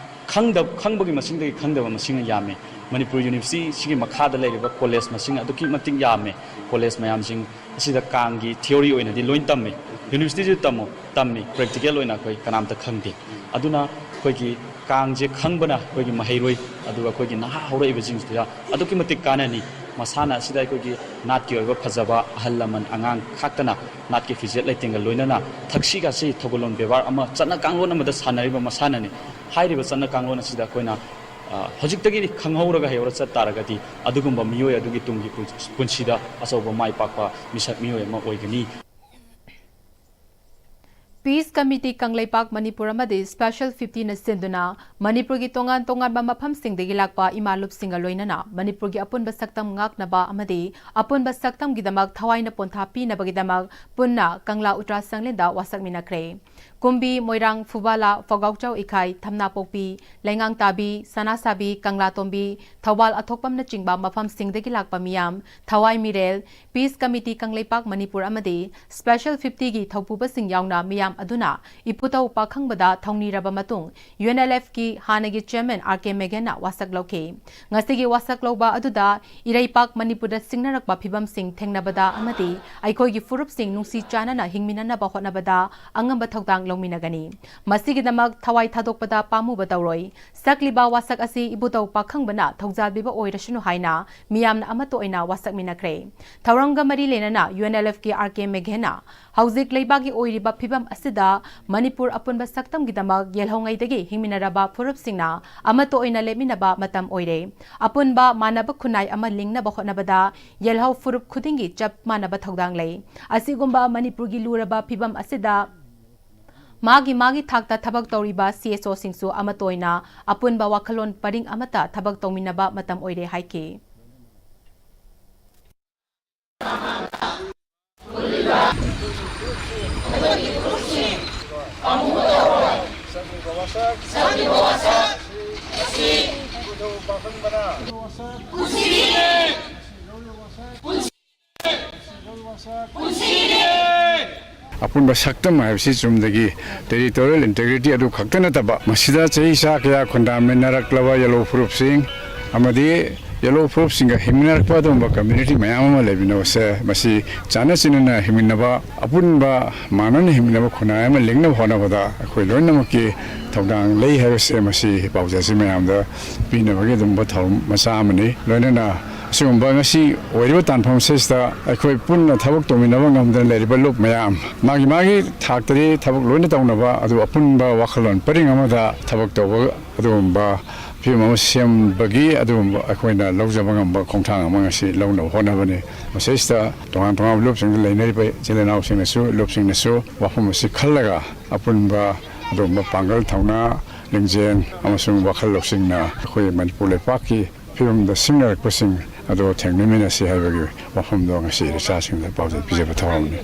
ꯈꯪꯗꯕ, ꯈꯪꯕꯒꯤ ꯃꯁꯤꯡꯗꯒꯤ ꯈꯪꯗꯕ ꯃꯁꯤꯡꯅ ꯌꯥꯝꯃꯤ꯫ ꯃꯅꯤꯄꯨꯔ ꯌꯨꯅꯤꯚꯔꯁꯤꯇꯤꯁꯤꯒꯤ ꯃꯈꯥꯗ ꯂꯩꯔꯤꯕ ꯀꯣꯂꯦꯖ ꯃꯁꯤꯡ ꯑꯗꯨꯛꯀꯤ ꯃꯇꯤꯛ ꯌꯥꯝꯃꯦ꯫ ꯀꯣꯂꯦꯖ ꯃꯌꯥꯝꯁꯤꯡ ꯑꯁꯤꯗ ꯀꯥꯡꯒꯤ ꯊꯤꯑꯣꯔꯤ ꯑꯣꯏꯅꯗꯤ ꯂꯣꯏ ꯇꯝꯃꯤ, ꯌꯨꯅꯤꯚꯔꯁꯤꯇꯤꯁꯨ ꯇꯝꯃꯨ, ꯇꯝꯃꯤ, ꯄ꯭ꯔꯦꯛꯇꯤꯀꯦꯜ ꯑꯣꯏꯅ ꯑꯩꯈꯣꯏ ꯀꯅꯥꯝꯇ ꯈꯪꯗꯦ꯫ ꯑꯗꯨꯅ ꯑꯩꯈꯣꯏꯒꯤ ꯀꯥꯡꯁꯦ ꯈꯪꯕꯅ ꯑꯩꯈꯣꯏꯒꯤ ꯃꯍꯩꯔꯣꯏ, ꯑꯗꯨꯒ ꯑꯩꯈꯣꯏꯒꯤ ꯅꯍꯥ ꯍꯧꯔꯛꯏꯕꯁꯤꯡꯁꯤꯗ ꯑꯗꯨꯛꯀꯤ ꯃꯇꯤꯛ ꯀꯥꯟꯅꯅꯤ꯫ ꯃꯁꯥꯟꯅ ꯑꯁꯤꯗ ꯑꯩꯈꯣꯏꯒꯤ ꯅꯥꯠꯀꯤ ꯑꯣꯏꯕ ꯐꯖꯕ, ꯑꯍꯜ ꯂꯃꯟ, ꯑꯉꯥꯡ ꯈꯥꯛꯇꯅ ꯅꯥꯠꯀꯤ ꯐꯤꯖꯦꯠ ꯂꯩꯇꯦꯡꯒ ꯂꯣꯏꯅꯅ ꯊꯛꯁꯤ ꯈꯥꯁꯤ ꯊꯧꯒꯜꯂꯣꯟ ꯕꯦꯕꯥꯔ ꯑꯃ, ꯆꯠꯅ ꯀꯥꯡꯂꯣꯟ ꯑꯃꯗ ꯁꯥꯟꯅꯔꯤꯕ ꯃꯁꯥꯟꯅꯅꯤ꯫ ꯍꯥꯏꯔꯤꯕ ꯆꯠꯅ ꯀꯥꯡꯂꯣꯟ ꯑꯁꯤꯗ ꯑꯩꯈꯣꯏꯅ, ꯑ, ꯍꯧꯖꯤꯛꯇꯒꯤ ꯈꯪꯍꯧꯔꯒ ꯍꯩꯍꯧꯔ ꯆꯠ ꯇꯥꯔꯒꯗꯤ ꯑꯗꯨꯒꯨꯝꯕ ꯃꯤꯑꯣꯏ ꯑꯗꯨꯒꯤ ꯇꯨꯡꯒꯤ ꯄꯨꯟ-, ꯄꯨꯟꯁꯤꯗ ꯑꯆꯧꯕ ꯃꯥꯏ ꯄꯥꯛꯄ ꯃꯤꯁꯛ ꯃꯤꯑꯣꯏ ꯑꯃ ꯑꯣꯏꯒꯅꯤ꯫ ꯄꯤꯁ ꯀꯃꯤꯇꯤ ꯀꯪꯂꯩꯄꯥꯛ ꯃꯅꯤꯄꯨꯔ ꯑꯃꯗꯤ ꯁ꯭ꯄꯦꯁꯦꯜ ꯐꯤꯐꯇꯤꯅ ꯁꯤꯟꯗꯨꯅ ꯃꯅꯤꯄꯨꯔꯒꯤ ꯇꯣꯉꯥꯟ ꯇꯣꯉꯥꯟꯕ ꯃꯐꯝꯁꯤꯡꯗꯒꯤ ꯂꯥꯛꯄ ꯏꯃꯥꯂꯨꯞꯁꯤꯡꯒ ꯂꯣꯏꯅꯅ ꯃꯅꯤꯄꯨꯔꯒꯤ ꯑꯄꯨꯟꯕ ꯁꯛꯇꯝ ꯉꯥꯛꯅꯕ ꯑꯃꯗꯤ ꯑꯄꯨꯟꯕ ꯁꯛꯇꯝꯒꯤꯗꯃꯛ ꯊꯋꯥꯏꯅ ꯄꯣꯟꯊꯥ ꯄꯤꯅꯕꯒꯤꯗꯃꯛ ꯄꯨꯟꯅ ꯀꯪꯂꯥ ꯎꯇ꯭ꯔꯥ ꯁꯪꯂꯦꯟꯗ ꯋꯥꯁꯛꯃꯤꯟꯅꯈ꯭ꯔꯦ꯫ ꯀꯨꯝꯕꯤ, ꯃꯣꯏꯔꯥꯡ, ꯐꯨꯕꯥꯂꯥ, ꯐꯒꯥꯎꯆꯥꯎ ꯏꯈꯥꯏ, ꯊꯝꯅꯥꯄꯣꯛꯄꯤ, ꯂꯩꯉꯥꯡꯇꯥꯕꯤ, ꯁꯅꯥꯁꯥꯕꯤ, ꯀꯪꯂꯥꯇꯣꯝꯕꯤ, ꯊꯧꯕꯥꯜ ꯑꯊꯣꯛꯄꯝꯅꯆꯤꯡꯕ ꯃꯐꯝꯁꯤꯡꯗꯒꯤ ꯂꯥꯛꯄ ꯃꯤꯌꯥꯝ, ꯊꯋꯥꯏ ꯃꯤꯔꯦꯜ, ꯄꯤꯁ ꯀꯃꯤꯇꯤ ꯀꯪꯂꯩꯄꯥꯛ ꯃꯅꯤꯄꯨꯔ ꯑꯃꯗꯤ ꯁ꯭ꯄꯦꯁꯦꯜ ꯐꯤꯐꯇꯤꯒꯤ ꯊꯧꯄꯨꯕꯁꯤꯡ ꯌꯥꯎꯅ ꯃꯤꯌꯥꯝ ꯑꯗꯨꯅ ꯏꯄꯨꯊꯧ ꯄꯥꯈꯪꯕꯗ ꯊꯧꯅꯤꯔꯕ ꯃꯇꯨꯡ, ꯌꯨ ꯑꯦꯟ ꯑꯦꯜ ꯑꯦꯐꯀꯤ ꯍꯥꯟꯅꯒꯤ ꯆꯤꯌꯔꯃꯦꯟ ꯑꯥꯔ ꯀꯦ ꯃꯦꯒꯦꯟꯅ ꯋꯥꯁꯛ ꯂꯧꯈꯤ꯫ ꯉꯁꯤꯒꯤ ꯋꯥꯁꯛ ꯂꯧꯕ ꯑꯗꯨꯗ ꯏꯔꯩꯄꯥꯛ ꯃꯅꯤꯄꯨꯔꯗ ꯁꯤꯡꯅꯔꯛꯄ ꯐꯤꯕꯝꯁꯤꯡ ꯊꯦꯡꯅꯕꯗ ꯑꯃꯗꯤ ꯑꯩꯈꯣꯏꯒꯤ ꯐꯨꯔꯨꯞꯁꯤꯡ ꯅꯨꯡꯁꯤ ꯆꯥꯟꯅꯅ ꯍꯤꯡꯃꯤꯟꯅꯅꯕ ꯍꯣꯠꯅꯕꯗ ꯑꯉꯝꯕ ꯊꯧꯗꯥꯡ ꯂꯧꯃꯤꯟꯅꯒꯅꯤ꯫ ꯃꯁꯤꯒꯤꯗꯃꯛ ꯊꯋꯥꯏ ꯊꯥꯗꯣꯛꯄꯗ ꯄꯥꯝꯃꯨꯕ ꯇꯧꯔꯣꯏ꯫ ꯁꯛꯂꯤꯕ ꯋꯥꯁꯛ ꯑꯁꯤ ꯏꯕꯨꯙꯧ ꯄꯥꯈꯪꯕꯅ ꯊꯧꯖꯥꯜ ꯄꯤꯕ ꯑꯣꯏꯔꯁꯅꯨ ꯍꯥꯏꯅ ꯃꯤꯌꯥꯝꯅ ꯑꯃꯠꯇ ꯑꯣꯏꯅ ꯋꯥꯁꯛꯃꯤꯟꯅꯈ꯭ꯔꯦ꯫ ꯊꯧꯔꯝꯒ ꯃꯔꯤ ꯂꯩꯅꯅ ꯌꯨ ꯑꯦꯟ ꯑꯦꯜ ꯑꯦꯐꯀꯤ ꯑꯥꯔ ꯀꯦ ꯃꯦꯒꯦꯟꯅ ꯍꯧꯖꯤꯛ ꯂꯩꯕꯥꯛꯀꯤ ꯑꯣꯏꯔꯤꯕ ꯐꯤꯕꯝ ꯑꯁꯤꯗ ꯃꯅꯤꯄꯨꯔ ꯑꯄꯨꯟꯕ ꯁꯛꯇꯝꯒꯤꯗꯃꯛ ꯌꯦꯜꯍꯧꯉꯩꯗꯒꯤ ꯍꯤꯡꯃꯤꯟꯅꯔꯕ ꯐꯨꯔꯨꯞꯁꯤꯡꯅ ꯑꯃꯠꯇ ꯑꯣꯏꯅ ꯂꯦꯞꯃꯤꯟꯅꯕ ꯃꯇꯝ ꯑꯣꯏꯔꯦ꯫ ꯑꯄꯨꯟꯕ ꯃꯥꯟꯅꯕ ꯈꯨꯟꯅꯥꯏ ꯑꯃ ꯂꯤꯡꯅꯕ ꯍꯣꯠꯅꯕꯗ ꯌꯦꯜꯍꯧ ꯐꯨꯔꯨꯞ ꯈꯨꯗꯤꯡꯒꯤ ꯆꯞ ꯃꯥꯟꯅꯕ ꯊꯧꯗꯥꯡ ꯂꯩ꯫ ꯑꯁꯤꯒꯨꯝꯕ ꯃꯅꯤꯄꯨꯔꯒꯤ ꯂꯨꯔꯕ ꯐꯤꯕꯝ ꯑꯁꯤꯗ ꯃꯥꯒꯤ ꯃꯥꯒꯤ ꯊꯥꯛꯇ ꯊꯕꯛ ꯇꯧꯔꯤꯕ ꯁꯤ ꯑꯦꯁ ꯑꯣꯁꯤꯡꯁꯨ ꯑꯃꯠꯇ ꯑꯣꯏꯅ ꯑꯄꯨꯟꯕ ꯋꯥꯈꯜꯂꯣꯟ ꯄꯔꯤꯡ ꯑꯃꯠꯇ ꯊꯕꯛ ꯇꯧꯃꯤꯟꯅꯕ ꯃꯇꯝ ꯑꯣꯏꯔꯦ ꯍꯥꯏꯈꯤ꯫ ꯑꯄꯨꯟꯕ ꯁꯛꯇꯝ ꯍꯥꯏꯕꯁꯤ ꯆꯨꯝꯗꯒꯤ territorial integrity ꯑꯗꯨ ꯈꯛꯇ ꯅꯠꯇꯕ, ꯃꯁꯤꯗ ꯆꯍꯤ ꯆꯥ ꯀꯌꯥ ꯈꯨꯟꯗꯥꯃꯤꯟꯅꯔꯛꯂꯕ ꯌꯦꯜꯍꯧ ꯐꯨꯔꯨꯞꯁꯤꯡ ꯑꯃꯗꯤ ꯌꯦꯜꯍꯧ ꯐꯨꯔꯨꯞꯁꯤꯡꯒ ꯍꯤꯡꯃꯤꯟꯅꯔꯛꯄ ꯑꯗꯨꯒꯨꯝꯕ community ꯃꯌꯥꯝ ꯑꯃ ꯂꯩꯃꯤꯟꯅꯕꯁꯦ, ꯃꯁꯤ ꯆꯥꯟꯅ ꯆꯤꯟꯅꯅ ꯍꯤꯡꯃꯤꯟꯅꯕ, ꯑꯄꯨꯟꯕ ꯃꯥꯟꯅꯅ ꯍꯤꯡꯃꯤꯟꯅꯕ ꯈꯨꯟꯅꯥꯏ ꯑꯃ ꯂꯤꯡꯅꯕ ꯍꯣꯠꯅꯕꯗ ꯑꯩꯈꯣꯏ ꯂꯣꯏꯅꯃꯛꯀꯤ ꯊꯧꯗꯥꯡ ꯂꯩ ꯍꯥꯏꯕꯁꯦ ꯃꯁꯤ ꯄꯥꯎꯖꯦꯜꯁꯤ ꯃꯌꯥꯝꯗ ꯄꯤꯅꯕꯒꯤ ꯑꯗꯨꯒꯨꯝꯕ ꯊꯧꯔꯝ ꯃꯆꯥ ꯑꯃꯅꯤ꯫ ꯂꯣꯏꯅꯅ ꯑꯁꯤꯒꯨꯝꯕ ꯉꯁꯤ ꯑꯣꯏꯔꯤꯕ ꯇꯥꯟꯐꯝ ꯑꯁꯤꯗ ꯑꯩꯈꯣꯏ ꯄꯨꯟꯅ ꯊꯕꯛ ꯇꯧꯃꯤꯟꯅꯕ ꯉꯝꯗꯅ ꯂꯩꯔꯤꯕ ꯂꯨꯞ ꯃꯌꯥꯝ, ꯃꯥꯒꯤ ꯃꯥꯒꯤ ꯊꯥꯛꯇꯗꯤ ꯊꯕꯛ ꯂꯣꯏꯅ ꯇꯧꯅꯕ, ꯑꯗꯨ ꯑꯄꯨꯟꯕ ꯋꯥꯈꯜꯂꯣꯟ ꯄꯔꯤꯡ ꯑꯃꯗ ꯊꯕꯛ ꯇꯧꯕ ꯑꯗꯨꯒꯨꯝꯕ ꯐꯤꯕꯝ ꯑꯃ ꯁꯦꯝꯕꯒꯤ ꯑꯗꯨꯒꯨꯝꯕ ꯑꯩꯈꯣꯏꯅ ꯂꯧꯖꯕ ꯉꯝꯕ ꯈꯣꯡꯊꯥꯡ ꯑꯃ ꯉꯁꯤ ꯂꯧꯅꯕ ꯍꯣꯠꯅꯕꯅꯤ꯫ ꯃꯁꯤꯗꯩꯁꯤꯗ ꯇꯣꯉꯥꯟ ꯇꯣꯉꯥꯟꯕ ꯂꯨꯞꯁꯤꯡꯗ ꯂꯩꯅꯔꯤꯕ ꯏꯆꯤꯜ ꯏꯅꯥꯎꯁꯤꯡꯅꯁꯨ, ꯂꯨꯞꯁꯤꯡꯅꯁꯨ ꯋꯥꯐꯝ ꯑꯁꯤ ꯈꯜꯂꯒ ꯑꯄꯨꯟꯕ ꯑꯗꯨꯒꯨꯝꯕ ꯄꯥꯡꯒꯜ, ꯊꯧꯅꯥ, ꯂꯤꯡꯖꯦꯜ ꯑꯃꯁꯨꯡ ꯋꯥꯈꯜ ꯂꯧꯁꯤꯡꯅ ꯑꯩꯈꯣꯏ ꯃꯅꯤꯄꯨꯔ ꯂꯩꯄꯥꯛꯀꯤ ꯐꯤꯕꯝꯗ ꯁꯤꯡꯅꯔꯛꯄꯁꯤꯡ ꯑꯗꯨ ꯊꯦꯡꯅꯃꯤꯟꯅꯁꯤ ꯍꯥꯏꯕꯒꯤ ꯋꯥꯐꯝꯗꯣ ꯉꯁꯤ ꯏꯆꯥꯁꯤꯡꯗ ꯄꯥꯎꯖꯦꯜ ꯄꯤꯖꯕ ꯊꯧꯔꯝꯅꯤ꯫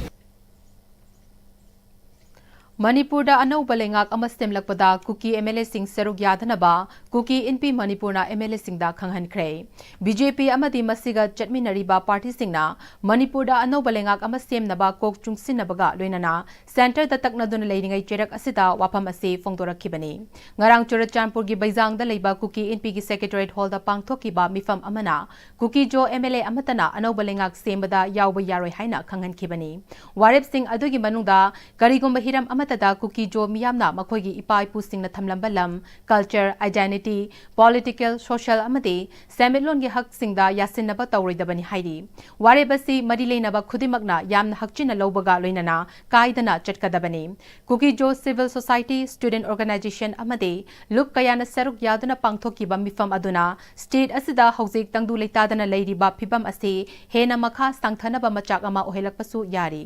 ꯃꯅꯤꯄꯨꯔꯗ ꯑꯅꯧꯕ ꯂꯩꯉꯥꯛ ꯑꯃ ꯁꯦꯝꯂꯛꯄꯗ ꯀꯨꯀꯤ MLAꯁꯤꯡ ꯁꯔꯨꯛ ꯌꯥꯗꯅꯕ ꯀꯨꯀꯤ ꯏꯟꯄꯤ ꯃꯅꯤꯄꯨꯔꯅ MLAꯁꯤꯡꯗ ꯈꯪꯍꯟꯈ꯭ꯔꯦ꯫ BJP ꯑꯃꯗꯤ ꯃꯁꯤꯒ ꯆꯠꯃꯤꯟꯅꯔꯤꯕ ꯄꯥꯔꯇꯤꯁꯤꯡꯅ ꯃꯅꯤꯄꯨꯔꯗ ꯑꯅꯧꯕ ꯂꯩꯉꯥꯛ ꯑꯃ ꯁꯦꯝꯅꯕ ꯀꯣꯛ ꯆꯨꯡꯁꯤꯟꯅꯕꯒ ꯂꯣꯏꯅꯅ ꯁꯦꯟꯇꯔꯗ ꯇꯛꯅꯗꯨꯅ ꯂꯩꯔꯤꯉꯩ ꯆꯩꯔꯛ ꯑꯁꯤꯗ ꯋꯥꯐꯝ ꯑꯁꯤ ꯐꯣꯡꯗꯣꯔꯛꯈꯤꯕꯅꯤ꯫ ꯉꯔꯥꯡ ꯆꯨꯔꯆꯥꯟꯄꯨꯔꯒꯤ ꯕꯩꯖꯥꯡꯗ ꯂꯩꯕ ꯀꯨꯀꯤ ꯏꯟꯄꯤꯒꯤ Secretariat Hallꯗ ꯄꯥꯡꯊꯣꯛꯈꯤꯕ ꯃꯤꯐꯝ ꯑꯃꯅ ꯀꯨꯀꯤ ꯖꯣ MLA ꯑꯃꯠꯇꯅ ꯑꯅꯧꯕ ꯂꯩꯉꯥꯛ ꯁꯦꯝꯕꯗ ꯌꯥꯎꯕ ꯌꯥꯔꯣꯏ ꯍꯥꯏꯅ ꯈꯪꯍꯟꯈꯤꯕꯅꯤ꯫ ꯋꯥꯔꯦꯞꯁꯤꯡ ꯑꯗꯨꯒꯤ ꯃꯅꯨꯡꯗ ꯀꯔꯤꯒꯨꯝꯕ ꯍꯤꯔꯝ ꯑꯃꯠꯇꯗ ꯀꯨꯀꯤ ꯖꯣ ꯃꯤꯌꯥꯝꯅ ꯃꯈꯣꯏꯒꯤ ꯏꯄꯥ ꯏꯄꯨꯁꯤꯡꯅ ꯊꯝꯂꯝꯕ ꯂꯝ, culture, identity, political, social ꯑꯃꯗꯤ ꯁꯦꯟꯃꯤꯠꯂꯣꯟꯒꯤ ꯍꯛꯁꯤꯡꯗ ꯌꯥꯁꯤꯟꯅꯕ ꯇꯧꯔꯣꯏꯗꯕꯅꯤ ꯍꯥꯏꯔꯤ꯫ ꯋꯥꯔꯦꯞ ꯑꯁꯤ ꯃꯔꯤ ꯂꯩꯅꯕ ꯈꯨꯗꯤꯡꯃꯛꯅ ꯌꯥꯝꯅ ꯍꯛꯆꯤꯟꯅ ꯂꯧꯕꯒ ꯂꯣꯏꯅꯅ ꯀꯥꯏꯗꯅ ꯆꯠꯀꯗꯕꯅꯤ꯫ ꯀꯨꯀꯤ ꯖꯣ civil society, student organization ꯑꯃꯗꯤ ꯂꯨꯞ ꯀꯌꯥꯅ ꯁꯔꯨꯛ ꯌꯥꯗꯨꯅ ꯄꯥꯡꯊꯣꯛꯈꯤꯕ ꯃꯤꯐꯝ ꯑꯗꯨꯅ state ꯑꯁꯤꯗ ꯍꯧꯖꯤꯛ ꯇꯪꯗꯨ ꯂꯩꯇꯥꯗꯅ ꯂꯩꯔꯤꯕ ꯐꯤꯕꯝ ꯑꯁꯤ ꯍꯦꯟꯅ ꯃꯈꯥ ꯁꯥꯡꯊꯅꯕ ꯃꯆꯥꯛ ꯑꯃ ꯑꯣꯏꯍꯜꯂꯛꯄꯁꯨ ꯌꯥꯔꯤ꯫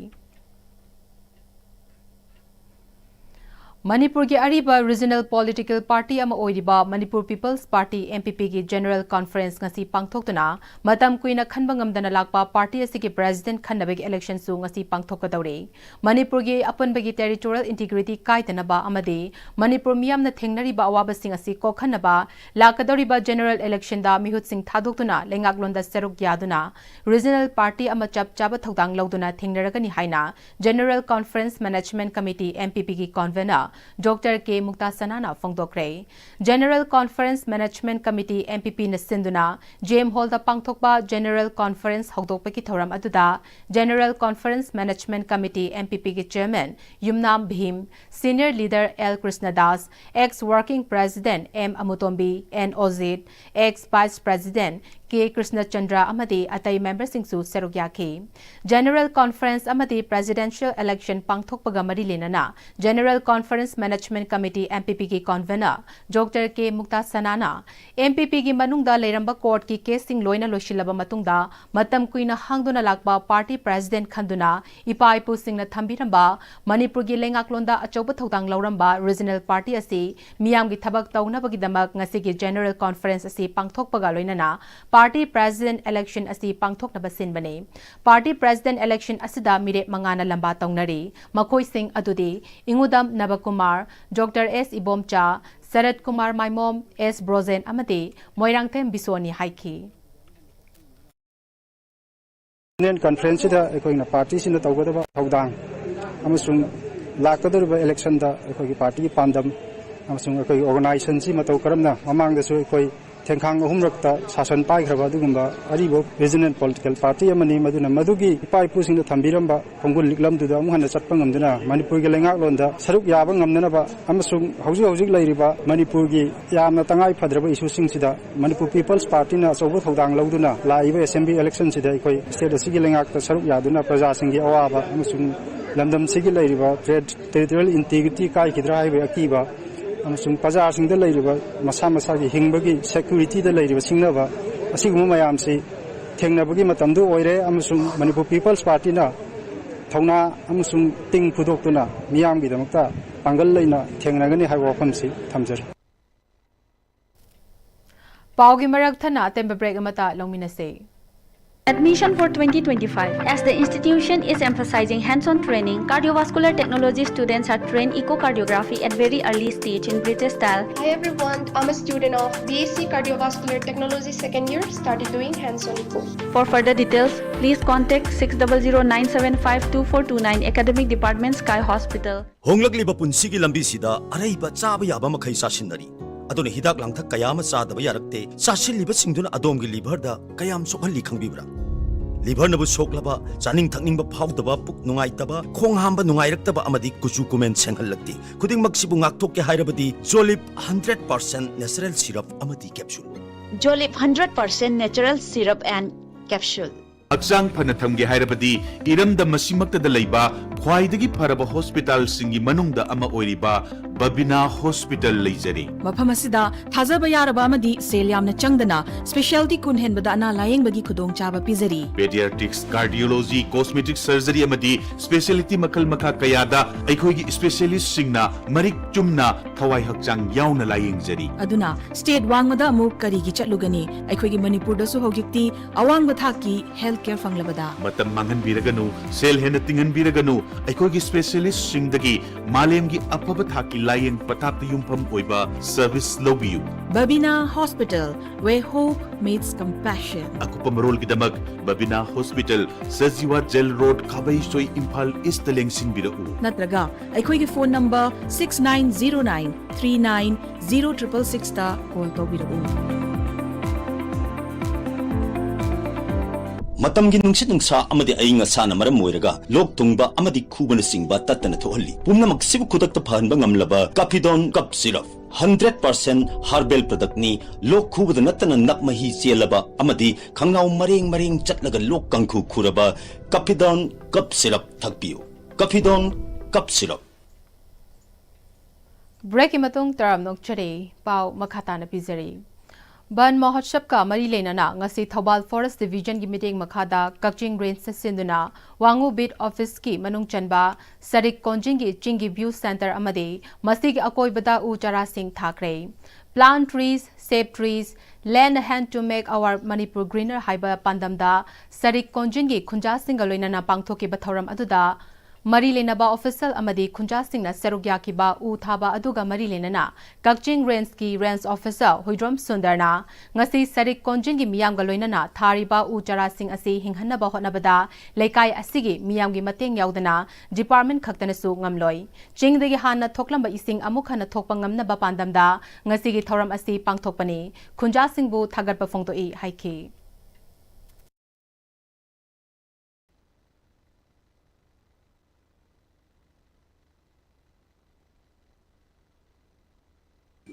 ꯃꯅꯤꯄꯨꯔꯒꯤ ꯑꯔꯤꯕ regional political party ꯑꯃ ꯑꯣꯏꯔꯤꯕ Manipur People's Party, M P P ꯒꯤ General Conference ꯉꯁꯤ ꯄꯥꯡꯊꯣꯛꯇꯨꯅ, ꯃꯇꯝ ꯀꯨꯏꯅ ꯈꯟꯕ ꯉꯝꯗꯅ ꯂꯥꯛꯄ party ꯑꯁꯤꯒꯤ president ꯈꯟꯅꯕꯒꯤ election ꯁꯨ ꯉꯁꯤ ꯄꯥꯡꯊꯣꯛꯀꯗꯧꯔꯤ꯫ ꯃꯅꯤꯄꯨꯔꯒꯤ ꯑꯄꯨꯟꯕꯒꯤ territorial integrity ꯀꯥꯏꯗꯅꯕ ꯑꯃꯗꯤ ꯃꯅꯤꯄꯨꯔ ꯃꯤꯌꯥꯝꯅ ꯊꯦꯡꯅꯔꯤꯕ ꯑꯋꯥꯕꯁꯤꯡ ꯑꯁꯤ ꯀꯣꯛꯍꯟꯅꯕ ꯂꯥꯛꯀꯗꯧꯔꯤꯕ general election ꯗ ꯃꯤꯍꯨꯠꯁꯤꯡ ꯊꯥꯗꯣꯛꯇꯨꯅ ꯂꯩꯉꯥꯛꯂꯣꯟꯗ ꯁꯔꯨꯛ ꯌꯥꯗꯨꯅ regional party ꯑꯃ ꯆꯞ ꯆꯥꯕ ꯊꯧꯗꯥꯡ ꯂꯧꯗꯨꯅ ꯊꯦꯡꯅꯔꯒꯅꯤ ꯍꯥꯏꯅ General Conference Management Committee, M P P ꯒꯤ convener Doctor K ꯃꯨꯛꯇꯥ ꯁꯅꯥꯅ ꯐꯣꯡꯗꯣꯛꯈ꯭ꯔꯦ꯫ General Conference Management Committee, M P P ꯅ ꯁꯤꯟꯗꯨꯅ J M Hall ꯗ ꯄꯥꯡꯊꯣꯛꯄ General Conference ꯍꯧꯗꯣꯛꯄꯒꯤ ꯊꯧꯔꯝ ꯑꯗꯨꯗ General Conference Management Committee, M P P ꯒꯤ chairman ꯌꯨꯝꯅꯥꯝ ꯚꯤꯝ, senior leader L Krishnadas, ex working president M ꯑꯃꯨꯇꯣꯝꯕꯤ, N ꯑꯣꯖꯤꯠ, ex vice president K ꯀ꯭ꯔꯤꯁꯅꯆꯟꯗ꯭ꯔ ꯑꯃꯗꯤ ꯑꯇꯩ member ꯁꯤꯡꯁꯨ ꯁꯔꯨꯛ ꯌꯥꯈꯤ꯫ General Conference ꯑꯃꯗꯤ presidential election ꯄꯥꯡꯊꯣꯛꯄꯒ ꯃꯔꯤ ꯂꯩꯅꯅ General Conference Management Committee, M P P ꯒꯤ convener Doctor K ꯃꯨꯛꯇꯥ ꯁꯅꯥꯅ M P P ꯒꯤ ꯃꯅꯨꯡꯗ ꯂꯩꯔꯝꯕ court ꯀꯤ case ꯁꯤꯡ ꯂꯣꯏꯅ ꯂꯣꯏꯁꯤꯜꯂꯕ ꯃꯇꯨꯡꯗ, ꯃꯇꯝ ꯀꯨꯏꯅ ꯍꯥꯡꯗꯨꯅ ꯂꯥꯛꯄ party president ꯈꯟꯗꯨꯅ ꯏꯄꯥ ꯏꯄꯨꯁꯤꯡꯅ ꯊꯝꯕꯤꯔꯝꯕ ꯃꯅꯤꯄꯨꯔꯒꯤ ꯂꯩꯉꯥꯛꯂꯣꯟꯗ ꯑꯆꯧꯕ ꯊꯧꯗꯥꯡ ꯂꯧꯔꯝꯕ regional party ꯑꯁꯤ ꯃꯤꯌꯥꯝꯒꯤ ꯊꯕꯛ ꯇꯧꯅꯕꯒꯤꯗꯃꯛ ꯉꯁꯤꯒꯤ General Conference ꯑꯁꯤ ꯄꯥꯡꯊꯣꯛꯄꯒ ꯂꯣꯏꯅꯅ party president election ꯑꯁꯤ ꯄꯥꯡꯊꯣꯛꯅꯕ ꯁꯤꯟꯕꯅꯤ꯫ Party president election ꯑꯁꯤꯗ ꯃꯤꯔꯦꯞ ꯃꯉꯥꯅ ꯂꯝꯕꯥ ꯇꯧꯅꯔꯤ꯫ ꯃꯈꯣꯏꯁꯤꯡ ꯑꯗꯨꯗꯤ ꯏꯉꯨꯗꯝ ꯅꯕꯀꯨꯃꯥꯔ, Doctor S ꯏꯕꯣꯝꯆꯥ, ꯁꯔꯠ ꯀꯨꯃꯥꯔ ꯃꯥꯏꯃꯣꯝ, S ꯕ꯭ꯔꯣꯖꯦꯟ ꯑꯃꯗꯤ ꯃꯣꯏꯔꯥꯡꯊꯦꯝ ꯕꯤꯁꯣꯅꯤ ꯍꯥꯏꯈꯤ꯫ Union Conference ꯁꯤꯗ ꯑꯩꯈꯣꯏꯅ party ꯁꯤꯅ ꯇꯧꯒꯗꯕ ꯊꯧꯗꯥꯡ ꯑꯃꯁꯨꯡ ꯂꯥꯛꯀꯗꯧꯔꯤꯕ election ꯗ ꯑꯩꯈꯣꯏꯒꯤ party ꯒꯤ ꯄꯥꯟꯗꯝ ꯑꯃꯁꯨꯡ ꯑꯩꯈꯣꯏꯒꯤ organization ꯁꯤ ꯃꯇꯧ ꯀꯔꯝꯅ ꯃꯃꯥꯡꯗꯁꯨ ꯑꯩꯈꯣꯏ ꯊꯦꯡꯈꯥꯡ ꯑꯍꯨꯝꯔꯛꯇ ꯁꯥꯁꯟ ꯄꯥꯏꯈ꯭ꯔꯕ ꯑꯗꯨꯒꯨꯝꯕ ꯑꯔꯤꯕ regional political party ꯑꯃꯅꯤ꯫ ꯃꯗꯨꯅ ꯃꯗꯨꯒꯤ ꯏꯄꯥ ꯏꯄꯨꯁꯤꯡꯅ ꯊꯝꯕꯤꯔꯝꯕ ꯈꯣꯡꯒꯨꯜ ꯂꯤꯛꯂꯝꯗꯨꯗ ꯑꯃꯨꯛ ꯍꯟꯅ ꯆꯠꯄ ꯉꯝꯗꯨꯅ ꯃꯅꯤꯄꯨꯔꯒꯤ ꯂꯩꯉꯥꯛꯂꯣꯟꯗ ꯁꯔꯨꯛ ꯌꯥꯕ ꯉꯝꯅꯅꯕ ꯑꯃꯁꯨꯡ ꯍꯧꯖꯤꯛ ꯍꯧꯖꯤꯛ ꯂꯩꯔꯤꯕ ꯃꯅꯤꯄꯨꯔꯒꯤ ꯌꯥꯝꯅ ꯇꯉꯥꯏ ꯐꯗ꯭ꯔꯕ issue ꯁꯤꯡꯁꯤꯗ Manipur People's Party ꯅ ꯑꯆꯧꯕ ꯊꯧꯗꯥꯡ ꯂꯧꯗꯨꯅ ꯂꯥꯛꯏꯕ assembly election ꯁꯤꯗ ꯑꯩꯈꯣꯏ state ꯑꯁꯤꯒꯤ ꯂꯩꯉꯥꯛꯇ ꯁꯔꯨꯛ ꯌꯥꯗꯨꯅ ꯄ꯭ꯔꯖꯥꯁꯤꯡꯒꯤ ꯑꯋꯥꯕ ꯑꯃꯁꯨꯡ ꯂꯝꯗꯝꯁꯤꯒꯤ ꯂꯩꯔꯤꯕ ter-, territorial integrity ꯀꯥꯏꯈꯤꯗ꯭ꯔꯥ ꯍꯥꯏꯕꯒꯤ ꯑꯀꯤꯕ ꯑꯃꯁꯨꯡ ꯄ꯭ꯔꯖꯥꯁꯤꯡꯗ ꯂꯩꯔꯤꯕ ꯃꯁꯥ ꯃꯁꯥꯒꯤ ꯍꯤꯡꯕꯒꯤ security ꯗ ꯂꯩꯔꯤꯕ ꯁꯤꯡꯅꯕ ꯑꯁꯤꯒꯨꯝꯕ ꯃꯌꯥꯝꯁꯤ ꯊꯦꯡꯅꯕꯒꯤ ꯃꯇꯝꯗꯨ ꯑꯣꯏꯔꯦ ꯑꯃꯁꯨꯡ Manipur People's Party ꯅ ꯊꯧꯅꯥ ꯑꯃꯁꯨꯡ ꯇꯤꯡ ꯐꯨꯗꯣꯛꯇꯨꯅ ꯃꯤꯌꯥꯝꯒꯤꯗꯃꯛꯇ ꯄꯥꯡꯒꯜ ꯂꯩꯅ ꯊꯦꯡꯅꯒꯅꯤ ꯍꯥꯏꯕ ꯋꯥꯐꯝꯁꯤ ꯊꯝꯖꯔꯤ꯫ ꯄꯥꯎꯒꯤ ꯃꯔꯛ ꯊꯠꯅ ꯑꯇꯦꯟꯕ break ꯑꯃꯇ ꯂꯧꯃꯤꯟꯅꯁꯦ꯫ Admission for twenty twenty-five. As the institution is emphasizing hands-on training, cardiovascular technology students are trained echocardiography at very early stage in British style. Hi everyone, I'm a student of B S C Cardiovascular Technology second year, started doing hands-on echo. For further details, please contact six double zero nine seven five two four two nine, Academic Department, Sky Hospital. ꯍꯣꯡꯂꯛꯂꯤꯕ ꯄꯨꯟꯁꯤꯒꯤ ꯂꯝꯕꯤꯁꯤꯗ ꯑꯔꯩꯕ ꯆꯥꯕ ꯌꯥꯕ ꯃꯈꯩ ꯆꯥꯁꯤꯟꯅꯔꯤ꯫ ꯑꯗꯨꯅ ꯍꯤꯗꯥꯛ ꯂꯥꯡꯊꯛ ꯀꯌꯥ ꯑꯃ ꯆꯥꯗꯕ ꯌꯥꯔꯛꯇꯦ꯫ ꯆꯥꯁꯤꯜꯂꯤꯕꯁꯤꯡꯗꯨꯅ ꯑꯗꯣꯝꯒꯤ liverꯗ ꯀꯌꯥꯝ ꯁꯣꯛꯍꯜꯂꯤ ꯈꯪꯕꯤꯕ꯭ꯔꯥ? Liverꯅꯕꯨ ꯁꯣꯛꯂꯕ, ꯆꯥꯅꯤꯡ ꯊꯛꯅꯤꯡꯕ ꯐꯥꯎꯗꯕ, ꯄꯨꯛ ꯅꯨꯡꯉꯥꯏꯇꯕ, ꯈꯣꯡ ꯍꯥꯝꯕ ꯅꯨꯡꯉꯥꯏꯔꯛꯇꯕ ꯑꯃꯗꯤ ꯀꯨꯆꯨ ꯀꯨꯃꯦꯟ ꯁꯦꯡꯍꯜꯂꯛꯇꯦ꯫ ꯈꯨꯗꯤꯡꯃꯛꯁꯤꯕꯨ ꯉꯥꯛꯊꯣꯛꯀꯦ ꯍꯥꯏꯔꯕꯗꯤ Jolib hundred percent natural syrup ꯑꯃꯗꯤ capsule꯫ Jolib hundred percent natural syrup and capsule. ꯍꯛꯆꯥꯡ ꯐꯅ ꯊꯝꯒꯦ ꯍꯥꯏꯔꯕꯗꯤ ꯏꯔꯝꯗꯝ ꯑꯁꯤꯃꯛꯇꯗ ꯂꯩꯕ ꯈ꯭ꯋꯥꯏꯗꯒꯤ ꯐꯔꯕ ꯍꯣꯁꯄꯤꯇꯥꯜꯁꯤꯡꯒꯤ ꯃꯅꯨꯡꯗ ꯑꯃ ꯑꯣꯏꯔꯤꯕ ꯕꯕꯤꯅꯥ ꯍꯣꯁꯄꯤꯇꯥꯜ ꯂꯩꯖꯔꯤ꯫ ꯃꯐꯝ ꯑꯁꯤꯗ ꯊꯥꯖꯕ ꯌꯥꯔꯕ ꯑꯃꯗꯤ ꯁꯦꯜ ꯌꯥꯝꯅ ꯆꯪꯗꯅ specialty ꯀꯨꯟ ꯍꯦꯟꯕꯗ ꯑꯅꯥ ꯂꯥꯌꯦꯡꯕꯒꯤ ꯈꯨꯗꯣꯡꯆꯥꯕ ꯄꯤꯖꯔꯤ꯫ Pediatrics, cardiology, cosmetic surgery ꯑꯃꯗꯤ specialty ꯃꯈꯜ ꯃꯈꯥ ꯀꯌꯥꯗ ꯑꯩꯈꯣꯏꯒꯤ specialistꯁꯤꯡꯅ ꯃꯔꯤꯛ ꯆꯨꯝꯅ ꯊꯋꯥꯏ ꯍꯛꯆꯥꯡ ꯌꯥꯎꯅ ꯂꯥꯌꯦꯡꯖꯔꯤ꯫ ꯑꯗꯨꯅ state ꯋꯥꯡꯃꯗ ꯑꯃꯨꯛ ꯀꯔꯤꯒꯤ ꯆꯠꯂꯨꯒꯅꯤ? ꯑꯩꯈꯣꯏꯒꯤ ꯃꯅꯤꯄꯨꯔꯗꯁꯨ ꯍꯧꯖꯤꯛꯇꯤ ꯑꯋꯥꯡꯕ ꯊꯥꯛꯀꯤ health care ꯐꯪꯂꯕꯗ꯫ ꯃꯇꯝ ꯃꯥꯡꯍꯟꯕꯤꯔꯒꯅꯨ, ꯁꯦꯜ ꯍꯦꯟꯅ ꯇꯤꯡꯍꯟꯕꯤꯔꯒꯅꯨ, ꯑꯩꯈꯣꯏꯒꯤ specialistꯁꯤꯡꯗꯒꯤ ꯃꯥꯂꯦꯝꯒꯤ ꯑꯐꯕ ꯊꯥꯛꯀꯤ ꯂꯥꯌꯦꯡ ꯄꯊꯥꯞꯇ ꯌꯨꯝꯐꯝ ꯑꯣꯏꯕ service ꯂꯧꯕꯤꯌꯨ꯫ Babina Hospital, where hope meets compassion. ꯑꯀꯨꯞꯄ ꯃꯔꯣꯜꯒꯤꯗꯃꯛ Babina hospital, Sajiwa jail road, Khabeisoi, Imphal East ꯂꯦꯡꯁꯤꯟꯕꯤꯔꯛꯎ꯫ ꯅꯠꯇ꯭ꯔꯒ ꯑꯩꯈꯣꯏꯒꯤ phone number six nine zero nine three nine zero triple sixꯇ call ꯇꯧꯕꯤꯔꯛꯎ꯫ ꯃꯇꯝꯒꯤ ꯅꯨꯡꯁꯤꯠ ꯅꯨꯡꯁꯥ ꯑꯃꯗꯤ ꯑꯏꯪ ꯑꯁꯥꯅ ꯃꯔꯝ ꯑꯣꯏꯔꯒ ꯂꯣꯛ ꯊꯨꯡꯕ ꯑꯃꯗꯤ ꯈꯨꯕꯅꯆꯤꯡꯕ ꯇꯠꯇꯅ ꯊꯣꯛꯍꯜꯂꯤ꯫ ꯄꯨꯝꯅꯃꯛꯁꯤꯕꯨ ꯈꯨꯗꯛꯇ ꯐꯍꯟꯕ ꯉꯝꯂꯕ Kafidon Cough Syrup, hundred percent herbal productꯅꯤ꯫ ꯂꯣꯛ ꯈꯨꯕꯗ ꯅꯠꯇꯅ ꯅꯞ ꯃꯍꯤ ꯆꯦꯜꯂꯕ ꯑꯃꯗꯤ ꯈꯪꯅꯥꯎ ꯃꯔꯦꯡ ꯃꯔꯦꯡ ꯆꯠꯂꯒ ꯂꯣꯛ ꯀꯥꯡꯈꯨ ꯈꯨꯔꯕ Kafidon Cough Syrup ꯊꯛꯄꯤꯌꯨ꯫ Kafidon Cough Syrup꯫ Breakꯀꯤ ꯃꯇꯨꯡ ꯇꯔꯥꯝꯅ ꯑꯣꯛꯆꯔꯤ꯫ ꯄꯥꯎ ꯃꯈꯥ ꯇꯥꯅ ꯄꯤꯖꯔꯤ꯫ ꯕꯟ ꯃꯍꯣꯠꯁꯕꯀ ꯃꯔꯤ ꯂꯩꯅꯅ ꯉꯁꯤ ꯊꯧꯕꯥꯜ ꯐꯣꯔꯦꯁ ꯗꯤꯚꯤꯖꯟꯒꯤ ꯃꯤꯠꯌꯦꯡ ꯃꯈꯥꯗ ꯀꯛꯆꯤꯡ ꯔꯦꯟꯖꯅ ꯁꯤꯟꯗꯨꯅ ꯋꯥꯉꯨ ꯕꯤꯠ ꯑꯣꯐꯤꯁꯀꯤ ꯃꯅꯨꯡ ꯆꯟꯕ ꯁꯔꯤꯛ ꯀꯣꯟꯖꯤꯡꯒꯤ ꯆꯤꯡꯒꯤ ꯚ꯭ꯌꯨ ꯁꯦꯟꯇꯔ ꯑꯃꯗꯤ ꯃꯁꯤꯒꯤ ꯑꯀꯣꯏꯕꯗ ꯎ ꯆꯥꯔꯥꯁꯤꯡ ꯊꯥꯈ꯭ꯔꯦ꯫ Plant trees, save trees, lend a hand to make our Manipur greener ꯍꯥꯏꯕ ꯄꯥꯟꯗꯝꯗ ꯁꯔꯤꯛ ꯀꯣꯟꯖꯤꯡꯒꯤ ꯈꯨꯟꯖꯥꯁꯤꯡꯒ ꯂꯣꯏꯅꯅ ꯄꯥꯡꯊꯣꯛꯈꯤꯕ ꯊꯧꯔꯝ ꯑꯗꯨꯗ ꯃꯔꯤ ꯂꯩꯅꯕ ꯑꯣꯐꯤꯁꯤꯌꯦꯜ ꯑꯃꯗꯤ ꯈꯨꯟꯖꯥꯁꯤꯡꯅ ꯁꯔꯨꯛ ꯌꯥꯈꯤꯕ ꯎ ꯊꯥꯕ ꯑꯗꯨꯒ ꯃꯔꯤ ꯂꯩꯅꯅ ꯀꯛꯆꯤꯡ ꯔꯦꯟꯖꯀꯤ ꯔꯦꯟꯖ ꯑꯣꯐꯤꯁꯥꯔ ꯍꯨꯏꯗ꯭ꯔꯣꯝ ꯁꯨꯟꯗꯔꯅ ꯉꯁꯤ ꯁꯔꯤꯛ ꯀꯣꯟꯖꯤꯡꯒꯤ ꯃꯤꯌꯥꯝꯒ ꯂꯣꯏꯅꯅ ꯊꯥꯔꯤꯕ ꯎ ꯆꯥꯔꯥꯁꯤꯡ ꯑꯁꯤ ꯍꯤꯡꯍꯟꯅꯕ ꯍꯣꯠꯅꯕꯗ ꯂꯩꯀꯥꯏ ꯑꯁꯤꯒꯤ ꯃꯤꯌꯥꯝꯒꯤ ꯃꯇꯦꯡ ꯌꯥꯎꯗꯅ ꯗꯤꯄꯥꯔꯠꯃꯦꯟ ꯈꯛꯇꯅꯁꯨ ꯉꯝꯂꯣꯏ꯫ ꯆꯤꯡꯗꯒꯤ ꯍꯥꯟꯅ ꯊꯣꯛꯂꯝꯕ ꯏꯁꯤꯡ ꯑꯃꯨꯛ ꯍꯟꯅ ꯊꯣꯛꯄ ꯉꯝꯅꯕ ꯄꯥꯟꯗꯝꯗ ꯉꯁꯤꯒꯤ ꯊꯧꯔꯝ ꯑꯁꯤ ꯄꯥꯡꯊꯣꯛꯄꯅꯤ꯫ ꯈꯨꯟꯖꯥꯁꯤꯡꯕꯨ ꯊꯥꯒꯠꯄ ꯐꯣꯡꯗꯣꯛꯏ ꯍꯥꯏꯈꯤ꯫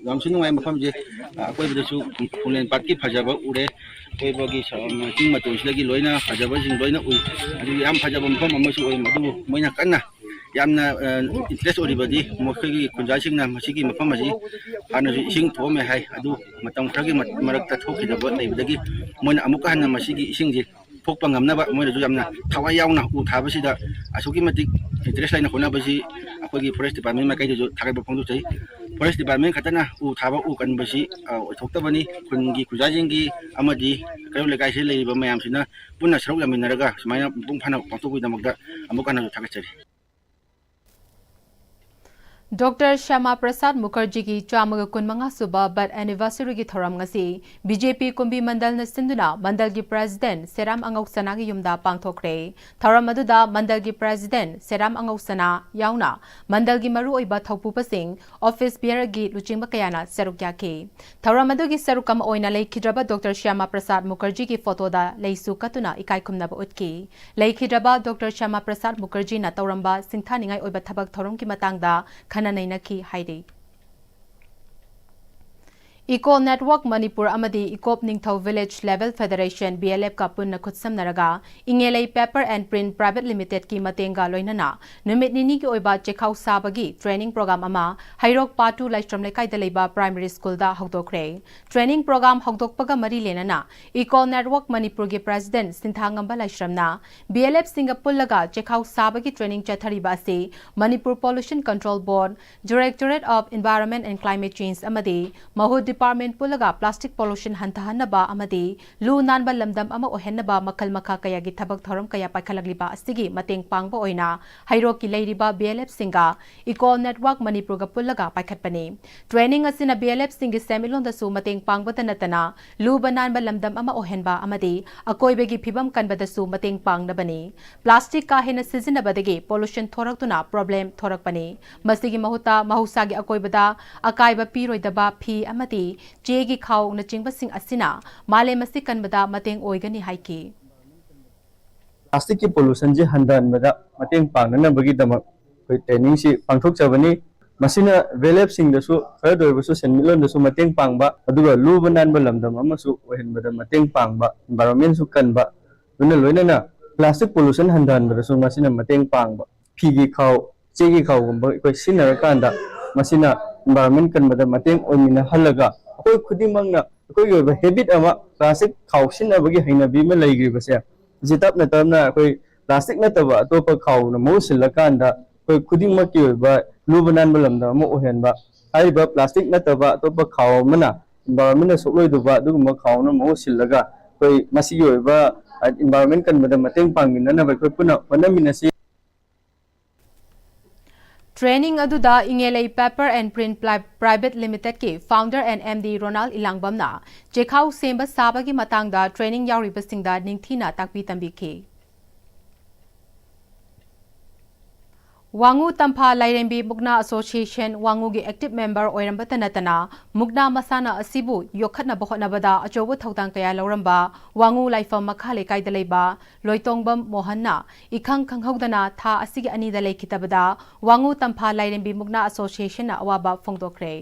ꯌꯥꯝꯁꯨ ꯅꯨꯡꯉꯥꯏ ꯃꯐꯝꯁꯦ꯫ ꯑꯀꯣꯏꯕꯗꯁꯨ ꯈꯣꯡꯂꯦꯟ ꯄꯥꯠꯀꯤ ꯐꯖꯕ ꯎꯔꯦ꯫ ꯑꯀꯣꯏꯕꯒꯤ ꯁ-, ꯆꯤꯡ ꯃꯇꯣꯟꯁꯤꯗꯒꯤ ꯂꯣꯏꯅ ꯐꯖꯕꯁꯤꯡ ꯂꯣꯏꯅ ꯎꯏ꯫ ꯑꯗꯨ ꯌꯥꯝ ꯐꯖꯕ ꯃꯐꯝ ꯑꯃꯁꯨ ꯑꯣꯏ꯫ ꯑꯗꯨꯕꯨ ꯃꯣꯏꯅ ꯀꯟꯅ ꯌꯥꯝꯅ, ꯑ, ꯏꯟꯇꯔꯦꯁ ꯑꯣꯏꯔꯤꯕꯗꯤ ꯃꯈꯣꯏꯒꯤ ꯈꯨꯟꯖꯥꯁꯤꯡꯅ ꯃꯁꯤꯒꯤ ꯃꯐꯝ ꯑꯁꯤ ꯍꯥꯟꯅꯁꯨ ꯏꯁꯤꯡ ꯊꯣꯛꯑꯝꯃꯦ ꯍꯥꯏ꯫ ꯑꯗꯨ ꯃꯇꯝ ꯈꯔꯒꯤ ꯃ-, ꯃꯔꯛꯇ ꯊꯣꯛꯈꯤꯗꯕ ꯂꯩꯕꯗꯒꯤ ꯃꯣꯏꯅ ꯑꯃꯨꯛꯀ ꯍꯟꯅ ꯃꯁꯤꯒꯤ ꯏꯁꯤꯡꯁꯦ ꯊꯣꯛꯄ ꯉꯝꯅꯕ ꯃꯣꯏꯅꯁꯨ ꯌꯥꯝꯅ ꯊꯋꯥꯏ ꯌꯥꯎꯅ ꯎ ꯊꯥꯕꯁꯤꯗ ꯑꯁꯨꯛꯀꯤ ꯃꯇꯤꯛ ꯏꯟꯇꯔꯦꯁ ꯂꯩꯅ ꯍꯣꯠꯅꯕꯁꯤ ꯑꯩꯈꯣꯏꯒꯤ ꯐꯣꯔꯦꯁ ꯗꯤꯄꯥꯔꯠꯃꯦꯟ ꯃꯥꯏꯀꯩꯗꯁꯨ ꯊꯥꯒꯠꯄ ꯐꯣꯡꯗꯣꯛꯆꯩ꯫ ꯐꯣꯔꯦꯁ ꯗꯤꯄꯥꯔꯠꯃꯦꯟ ꯈꯛꯇꯅ ꯎ ꯊꯥꯕ, ꯎ ꯀꯟꯕꯁꯤ, ꯑ, ꯑꯣꯏꯊꯣꯛꯇꯕꯅꯤ꯫ ꯈꯨꯟꯒꯤ ꯈꯨꯟꯖꯥꯁꯤꯡꯒꯤ ꯑꯃꯗꯤ ꯀꯩꯔꯣꯜ ꯂꯩꯀꯥꯏꯁꯤꯗ ꯂꯩꯔꯤꯕ ꯃꯌꯥꯝꯁꯤꯅ ꯄꯨꯟꯅ ꯁꯔꯨꯛ ꯌꯥꯃꯤꯟꯅꯔꯒ ꯁꯨꯃꯥꯏꯅ ꯃꯄꯨꯡ ꯐꯥꯅ ꯄꯥꯡꯊꯣꯛꯄꯒꯤꯗꯃꯛꯇ ꯑꯃꯨꯛ ꯍꯟꯅꯁꯨ ꯊꯥꯒꯠꯆꯔꯤ꯫ ꯗꯣꯛꯇꯔ ꯁ꯭ꯌꯥꯃꯥ ꯄ꯭ꯔꯁꯥꯗ ꯃꯨꯈꯔꯖꯤꯒꯤ ꯆꯥꯝꯃꯒ ꯀꯨꯟꯃꯉꯥ ꯁꯨꯕ ꯕꯔꯊ ꯑꯦꯅꯤꯚꯔꯁꯔꯤꯒꯤ ꯊꯧꯔꯝ ꯉꯁꯤ ꯕꯤ ꯖꯦ ꯄꯤ ꯀꯨꯝꯕꯤ ꯃꯟꯗꯜꯅ ꯁꯤꯟꯗꯨꯅ ꯃꯟꯗꯜꯒꯤ ꯄ꯭ꯔꯦꯁꯤꯗꯦꯟꯠ ꯁꯦꯔꯥꯝ ꯑꯉꯧꯁꯅꯥꯒꯤ ꯌꯨꯝꯗ ꯄꯥꯡꯊꯣꯛꯈ꯭ꯔꯦ꯫ ꯊꯧꯔꯝ ꯑꯗꯨꯗ ꯃꯟꯗꯜꯒꯤ ꯄ꯭ꯔꯦꯁꯤꯗꯦꯟꯠ ꯁꯦꯔꯥꯝ ꯑꯉꯧꯁꯅꯥ ꯌꯥꯎꯅ ꯃꯟꯗꯜꯒꯤ ꯃꯔꯨꯑꯣꯏꯕ ꯊꯧꯄꯨꯕꯁꯤꯡ, ꯑꯣꯐꯤꯁ ꯕꯤꯌꯔꯒꯤ ꯂꯨꯆꯤꯡꯕ ꯀꯌꯥꯅ ꯁꯔꯨꯛ ꯌꯥꯈꯤ꯫ ꯊꯧꯔꯝ ꯑꯗꯨꯒꯤ ꯁꯔꯨꯛ ꯑꯃ ꯑꯣꯏꯅ ꯂꯩꯈꯤꯗ꯭ꯔꯕ ꯗꯣꯛꯇꯔ ꯁ꯭ꯌꯥꯃꯥ ꯄ꯭ꯔꯁꯥꯗ ꯃꯨꯈꯔꯖꯤꯒꯤ ꯐꯣꯇꯣꯗ ꯂꯩꯁꯨ ꯀꯠꯇꯨꯅ ꯏꯀꯥꯏ ꯈꯨꯝꯅꯕ ꯎꯠꯈꯤ꯫ ꯂꯩꯈꯤꯗ꯭ꯔꯕ ꯗꯣꯛꯇꯔ ꯁ꯭ꯌꯥꯃꯥ ꯄ꯭ꯔꯁꯥꯗ ꯃꯨꯈꯔꯖꯤꯅ ꯇꯧꯔꯝꯕ ꯁꯤꯡꯊꯥꯅꯤꯡꯉꯥꯏ ꯑꯣꯏꯕ ꯊꯕꯛ ꯊꯧꯔꯝꯒꯤ ꯃꯇꯥꯡꯗ ꯈꯟꯅ ꯅꯩꯅꯈꯤ ꯍꯥꯏꯔꯤ꯫ Eco Network Manipur ꯑꯃꯗꯤ ꯏꯀꯣꯞ ꯅꯤꯡꯊꯧ Village Level Federation, B L F ꯀ ꯄꯨꯟꯅ ꯈꯨꯠꯁꯝꯅꯔꯒ ꯏꯉꯦꯂꯩ Paper and Print Private Limited ꯀꯤ ꯃꯇꯦꯡꯒ ꯂꯣꯏꯅꯅ ꯅꯨꯃꯤꯠ ꯅꯤꯅꯤꯒꯤ ꯑꯣꯏꯕ ꯆꯦꯈꯥꯎ ꯁꯥꯕꯒꯤ training program ꯑꯃ ꯍꯩꯔꯣꯛ ꯄꯥꯇꯨ ꯂꯥꯏꯁ꯭ꯔꯝ ꯂꯩꯀꯥꯏꯗ ꯂꯩꯕ primary school ꯗ ꯍꯧꯗꯣꯛꯈ꯭ꯔꯦ꯫ Training program ꯍꯧꯗꯣꯛꯄꯒ ꯃꯔꯤ ꯂꯩꯅꯅ Eco Network ꯃꯅꯤꯄꯨꯔꯒꯤ president ꯁꯤꯟꯊꯥꯉꯝꯕ ꯂꯥꯏꯁ꯭ꯔꯝꯅ B L F ꯁꯤꯡꯒ ꯄꯨꯜꯂꯒ ꯆꯦꯈꯥꯎ ꯁꯥꯕꯒꯤ training ꯆꯠꯊꯔꯤꯕ ꯑꯁꯤ Manipur Pollution Control Board, Directorate of Environment and Climate Change ꯑꯃꯗꯤ ꯃꯍꯨꯠ department ꯄꯨꯜꯂꯒ plastic pollution ꯍꯟꯊꯍꯟꯅꯕ ꯑꯃꯗꯤ ꯂꯨ ꯅꯥꯟꯕ ꯂꯝꯗꯝ ꯑꯃ ꯑꯣꯏꯍꯟꯅꯕ ꯃꯈꯜ ꯃꯈꯥ ꯀꯌꯥꯒꯤ ꯊꯕꯛ ꯊꯧꯔꯝ ꯀꯌꯥ ꯄꯥꯏꯈꯠꯂꯛꯂꯤꯕ ꯑꯁꯤꯒꯤ ꯃꯇꯦꯡ ꯄꯥꯡꯕ ꯑꯣꯏꯅ ꯍꯩꯔꯣꯛꯀꯤ ꯂꯩꯔꯤꯕ B L F ꯁꯤꯡꯒ Eco Network ꯃꯅꯤꯄꯨꯔꯒ ꯄꯨꯜꯂꯒ ꯄꯥꯏꯈꯠꯄꯅꯤ꯫ Training ꯑꯁꯤꯅ B L F ꯁꯤꯡꯒꯤ ꯁꯦꯟꯃꯤꯠꯂꯣꯟꯗꯁꯨ ꯃꯇꯦꯡ ꯄꯥꯡꯕꯇ ꯅꯠꯇꯅ ꯂꯨꯕ ꯅꯥꯟꯕ ꯂꯝꯗꯝ ꯑꯃ ꯑꯣꯏꯍꯟꯕ ꯑꯃꯗꯤ ꯑꯀꯣꯏꯕꯒꯤ ꯐꯤꯕꯝ ꯀꯟꯕꯗꯁꯨ ꯃꯇꯦꯡ ꯄꯥꯡꯅꯕꯅꯤ꯫ Plastic ꯀꯥ ꯍꯦꯟꯅ ꯁꯤꯖꯤꯟꯅꯕꯗꯒꯤ pollution ꯊꯣꯔꯛꯇꯨꯅ problem ꯊꯣꯔꯛꯄꯅꯤ꯫ ꯃꯁꯤꯒꯤ ꯃꯍꯨꯠꯇ ꯃꯍꯧꯁꯥꯒꯤ ꯑꯀꯣꯏꯕꯗ ꯑꯀꯥꯏꯕ ꯄꯤꯔꯣꯏꯗꯕ ꯐꯤ ꯑꯃꯗꯤ ꯆꯦꯒꯤ ꯈꯥꯎꯅꯆꯤꯡꯕꯁꯤꯡ ꯑꯁꯤꯅ ꯃꯥꯂꯦꯝ ꯑꯁꯤ ꯀꯟꯕꯗ ꯃꯇꯦꯡ ꯑꯣꯏꯒꯅꯤ ꯍꯥꯏꯈꯤ꯫ Plastic ꯀꯤ pollution ꯁꯦ ꯍꯟꯊꯍꯟꯕꯗ ꯃꯇꯦꯡ ꯄꯥꯡꯅꯅꯕꯒꯤꯗꯃꯛ ꯑꯩꯈꯣꯏ training ꯁꯤ ꯄꯥꯡꯊꯣꯛꯆꯕꯅꯤ꯫ ꯃꯁꯤꯅ B L F ꯁꯤꯡꯗꯁꯨ ꯈꯔꯗ ꯑꯣꯏꯔꯕꯁꯨ ꯁꯦꯟꯃꯤꯠꯂꯣꯟꯗꯁꯨ ꯃꯇꯦꯡ ꯄꯥꯡꯕ, ꯑꯗꯨꯒ ꯂꯨꯕ ꯅꯥꯟꯕ ꯂꯝꯗꯝ ꯑꯃꯁꯨ ꯑꯣꯏꯍꯟꯕꯗ ꯃꯇꯦꯡ ꯄꯥꯡꯕ, environment ꯁꯨ ꯀꯟꯕ, ꯂꯣꯏꯅ ꯂꯣꯏꯅꯅ plastic pollution ꯍꯟꯊꯍꯟꯕꯗꯁꯨ ꯃꯁꯤꯅ ꯃꯇꯦꯡ ꯄꯥꯡꯕ꯫ ꯐꯤꯒꯤ ꯈꯥꯎ, ꯆꯦꯒꯤ ꯈꯥꯎꯒꯨꯝꯕ ꯑꯩꯈꯣꯏ ꯁꯤꯖꯤꯟꯅꯔꯀꯥꯟꯗ ꯃꯁꯤꯅ environment ꯀꯟꯕꯗ ꯃꯇꯦꯡ ꯑꯣꯏꯃꯤꯟꯅꯍꯜꯂꯒ ꯑꯩꯈꯣꯏ ꯈꯨꯗꯤꯡꯃꯛꯅ ꯑꯩꯈꯣꯏꯒꯤ ꯑꯣꯏꯕ habit ꯑꯃ, plastic ꯈꯥꯎ ꯁꯤꯖꯤꯟꯅꯕꯒꯤ ꯍꯩꯅꯕꯤ ꯑꯃ ꯂꯩꯈ꯭ꯔꯤꯕꯁꯦ, ꯁꯤ ꯇꯞꯅ ꯇꯞꯅ ꯑꯩꯈꯣꯏ plastic ꯅꯠꯇꯕ ꯑꯇꯣꯞꯄ ꯈꯥꯎꯅ ꯃꯍꯨꯠ ꯁꯤꯜꯂꯀꯥꯟꯗ ꯑꯩꯈꯣꯏ ꯈꯨꯗꯤꯡꯃꯛꯀꯤ ꯑꯣꯏꯕ ꯂꯨꯕ ꯅꯥꯟꯕ ꯂꯝꯗꯝ ꯑꯃ ꯑꯣꯏꯍꯟꯕ꯫ ꯍꯥꯏꯔꯤꯕ plastic ꯅꯠꯇꯕ ꯑꯇꯣꯞꯄ ꯈꯥꯎ ꯑꯃꯅ environment ꯁꯣꯛꯂꯣꯏꯗꯕ ꯑꯗꯨꯒꯨꯝꯕ ꯈꯥꯎ ꯑꯃꯅ ꯃꯍꯨꯠ ꯁꯤꯜꯂꯒ ꯑꯩꯈꯣꯏ ꯃꯁꯤꯒꯤ ꯑꯣꯏꯕ environment ꯀꯟꯕꯗ ꯃꯇꯦꯡ ꯄꯥꯡꯃꯤꯟꯅꯅꯕ ꯑꯩꯈꯣꯏ ꯄꯨꯟꯅ ꯍꯣꯠꯅꯃꯤꯟꯅꯁꯤ꯫ Training ꯑꯗꯨꯗ ꯏꯉꯦꯂꯩ Paper and Print Pli-, Private Limited ꯀꯤ founder and M D ꯔꯣꯅꯥꯜ ꯏꯂꯥꯡꯕꯝꯅ ꯆꯦꯈꯥꯎ ꯁꯦꯝꯕ ꯁꯥꯕꯒꯤ ꯃꯇꯥꯡꯗ training ꯌꯥꯎꯔꯤꯕꯁꯤꯡꯗ ꯅꯤꯡꯊꯤꯅ ꯇꯥꯛꯄꯤ ꯇꯝꯕꯤꯈꯤ꯫ ꯋꯥꯉꯨ ꯇꯝꯐꯥ ꯂꯥꯏꯔꯦꯝꯕꯤ ꯃꯨꯛꯅꯥ Association ꯋꯥꯉꯨꯒꯤ active member ꯑꯣꯏꯔꯝꯕꯇ ꯅꯠꯇꯅ ꯃꯨꯛꯅꯥ ꯃꯁꯥꯟꯅ ꯑꯁꯤꯕꯨ ꯌꯣꯛꯈꯠꯅꯕ ꯍꯣꯠꯅꯕꯗ ꯑꯆꯧꯕ ꯊꯧꯗꯥꯡ ꯀꯌꯥ ꯂꯧꯔꯝꯕ ꯋꯥꯉꯨ ꯂꯥꯏꯐꯝ ꯃꯈꯥ ꯂꯩꯀꯥꯏꯗ ꯂꯩꯕ ꯂꯣꯏꯇꯣꯡꯕꯝ ꯃꯣꯍꯟꯅ ꯏꯈꯪ ꯈꯪꯍꯧꯗꯅ ꯊꯥ ꯑꯁꯤꯒꯤ ꯑꯅꯤꯗ ꯂꯩꯈꯤꯗꯕꯗ ꯋꯥꯉꯨ ꯇꯝꯐꯥ ꯂꯥꯏꯔꯦꯝꯕꯤ ꯃꯨꯛꯅꯥ Association ꯅ ꯑꯋꯥꯕ ꯐꯣꯡꯗꯣꯛꯈ꯭ꯔꯦ꯫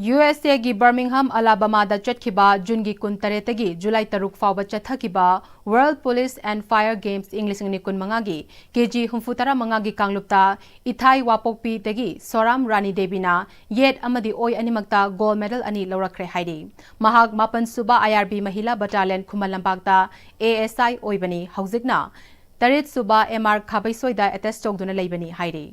ꯌꯨ ꯑꯦꯁ ꯑꯦꯒꯤ ꯕꯔꯃꯤꯡꯍꯝ, ꯑꯂꯥꯕꯥꯃꯥꯗ ꯆꯠꯈꯤꯕ ꯖꯨꯟꯒꯤ ꯀꯨꯟꯇꯔꯦꯠꯇꯒꯤ ꯖꯨꯂꯥꯏ ꯇꯔꯨꯛ ꯐꯥꯎꯕ ꯆꯠꯊꯈꯤꯕ World Police and Fire Games ꯏꯪ ꯂꯤꯁꯤꯡ ꯑꯅꯤ ꯀꯨꯟꯃꯉꯥꯒꯤ ꯀꯦ ꯖꯤ ꯍꯨꯝꯐꯨ ꯇꯔꯥ ꯃꯉꯥꯒꯤ ꯀꯥꯡꯂꯨꯞꯇ ꯏꯊꯥꯏ ꯋꯥꯄꯣꯛꯄꯤꯗꯒꯤ ꯁꯣꯔꯥꯝ ꯔꯥꯅꯤ ꯗꯦꯕꯤꯅ ꯌꯦꯠ ꯑꯃꯗꯤ ꯑꯣꯏ ꯑꯅꯤꯃꯛꯇ gold medal ꯑꯅꯤ ꯂꯧꯔꯛꯈ꯭ꯔꯦ ꯍꯥꯏꯔꯤ꯫ ꯃꯍꯥꯛ ꯃꯥꯄꯟ ꯁꯨꯕ ꯑꯥꯏ ꯑꯥꯔ ꯕꯤ ꯃꯍꯤꯂꯥ ꯕꯇꯥꯂꯤꯌꯟ ꯈꯨꯃꯟ ꯂꯝꯄꯥꯛꯇ ꯑꯦ ꯑꯦꯁ ꯑꯥꯏ ꯑꯣꯏꯕꯅꯤ꯫ ꯍꯧꯖꯤꯛꯅ ꯇꯔꯦꯠ ꯁꯨꯕ ꯑꯦꯝ ꯑꯥꯔ ꯈꯥꯕꯩꯁꯣꯏꯗ attach ꯇꯧꯗꯨꯅ ꯂꯩꯕꯅꯤ ꯍꯥꯏꯔꯤ꯫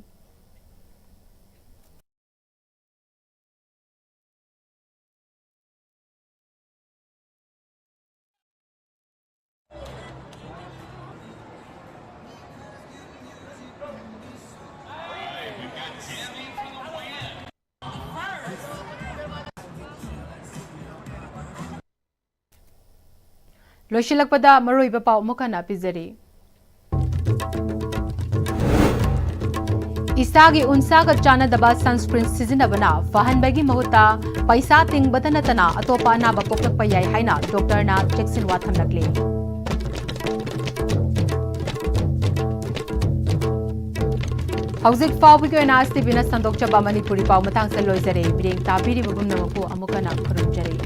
ꯂꯣꯏꯁꯤꯜꯂꯛꯄꯗ ꯃꯔꯨꯑꯣꯏꯕ ꯄꯥꯎ ꯑꯃꯨꯛ ꯍꯟꯅ ꯄꯤꯖꯔꯤ꯫ ꯏꯁꯥꯒꯤ ꯎꯟꯁꯥꯒ ꯆꯥꯟꯅꯗꯕ sunscreen ꯁꯤꯖꯤꯟꯅꯕꯅ ꯐꯍꯟꯕꯒꯤ ꯃꯍꯨꯠꯇ ꯄꯩꯁꯥ ꯇꯤꯡꯕꯇ ꯅꯠꯇꯅ ꯑꯇꯣꯞꯄ ꯑꯅꯥꯕ ꯄꯣꯛꯂꯛꯄ ꯌꯥꯏ ꯍꯥꯏꯅ ꯗꯣꯛꯇꯔꯅ ꯆꯦꯛꯁꯤꯟꯋꯥ ꯊꯝꯂꯛꯂꯤ꯫ ꯍꯧꯖꯤꯛ ꯐꯥꯎꯕꯒꯤ ꯑꯣꯏꯅ ꯑꯥꯔ ꯁꯤ ꯇꯤ ꯚꯤꯅ ꯁꯟꯗꯣꯛꯆꯕ ꯃꯅꯤꯄꯨꯔꯤ ꯄꯥꯎ ꯃꯇꯥꯡꯁꯤꯗ ꯂꯣꯏꯖꯔꯦ꯫ ꯃꯤꯠꯌꯦꯡ ꯇꯥꯕꯤꯔꯤꯕ ꯄꯨꯝꯅꯃꯛꯄꯨ ꯑꯃꯨꯛ ꯍꯟꯅ ꯈꯨꯔꯨꯝꯖꯔꯤ꯫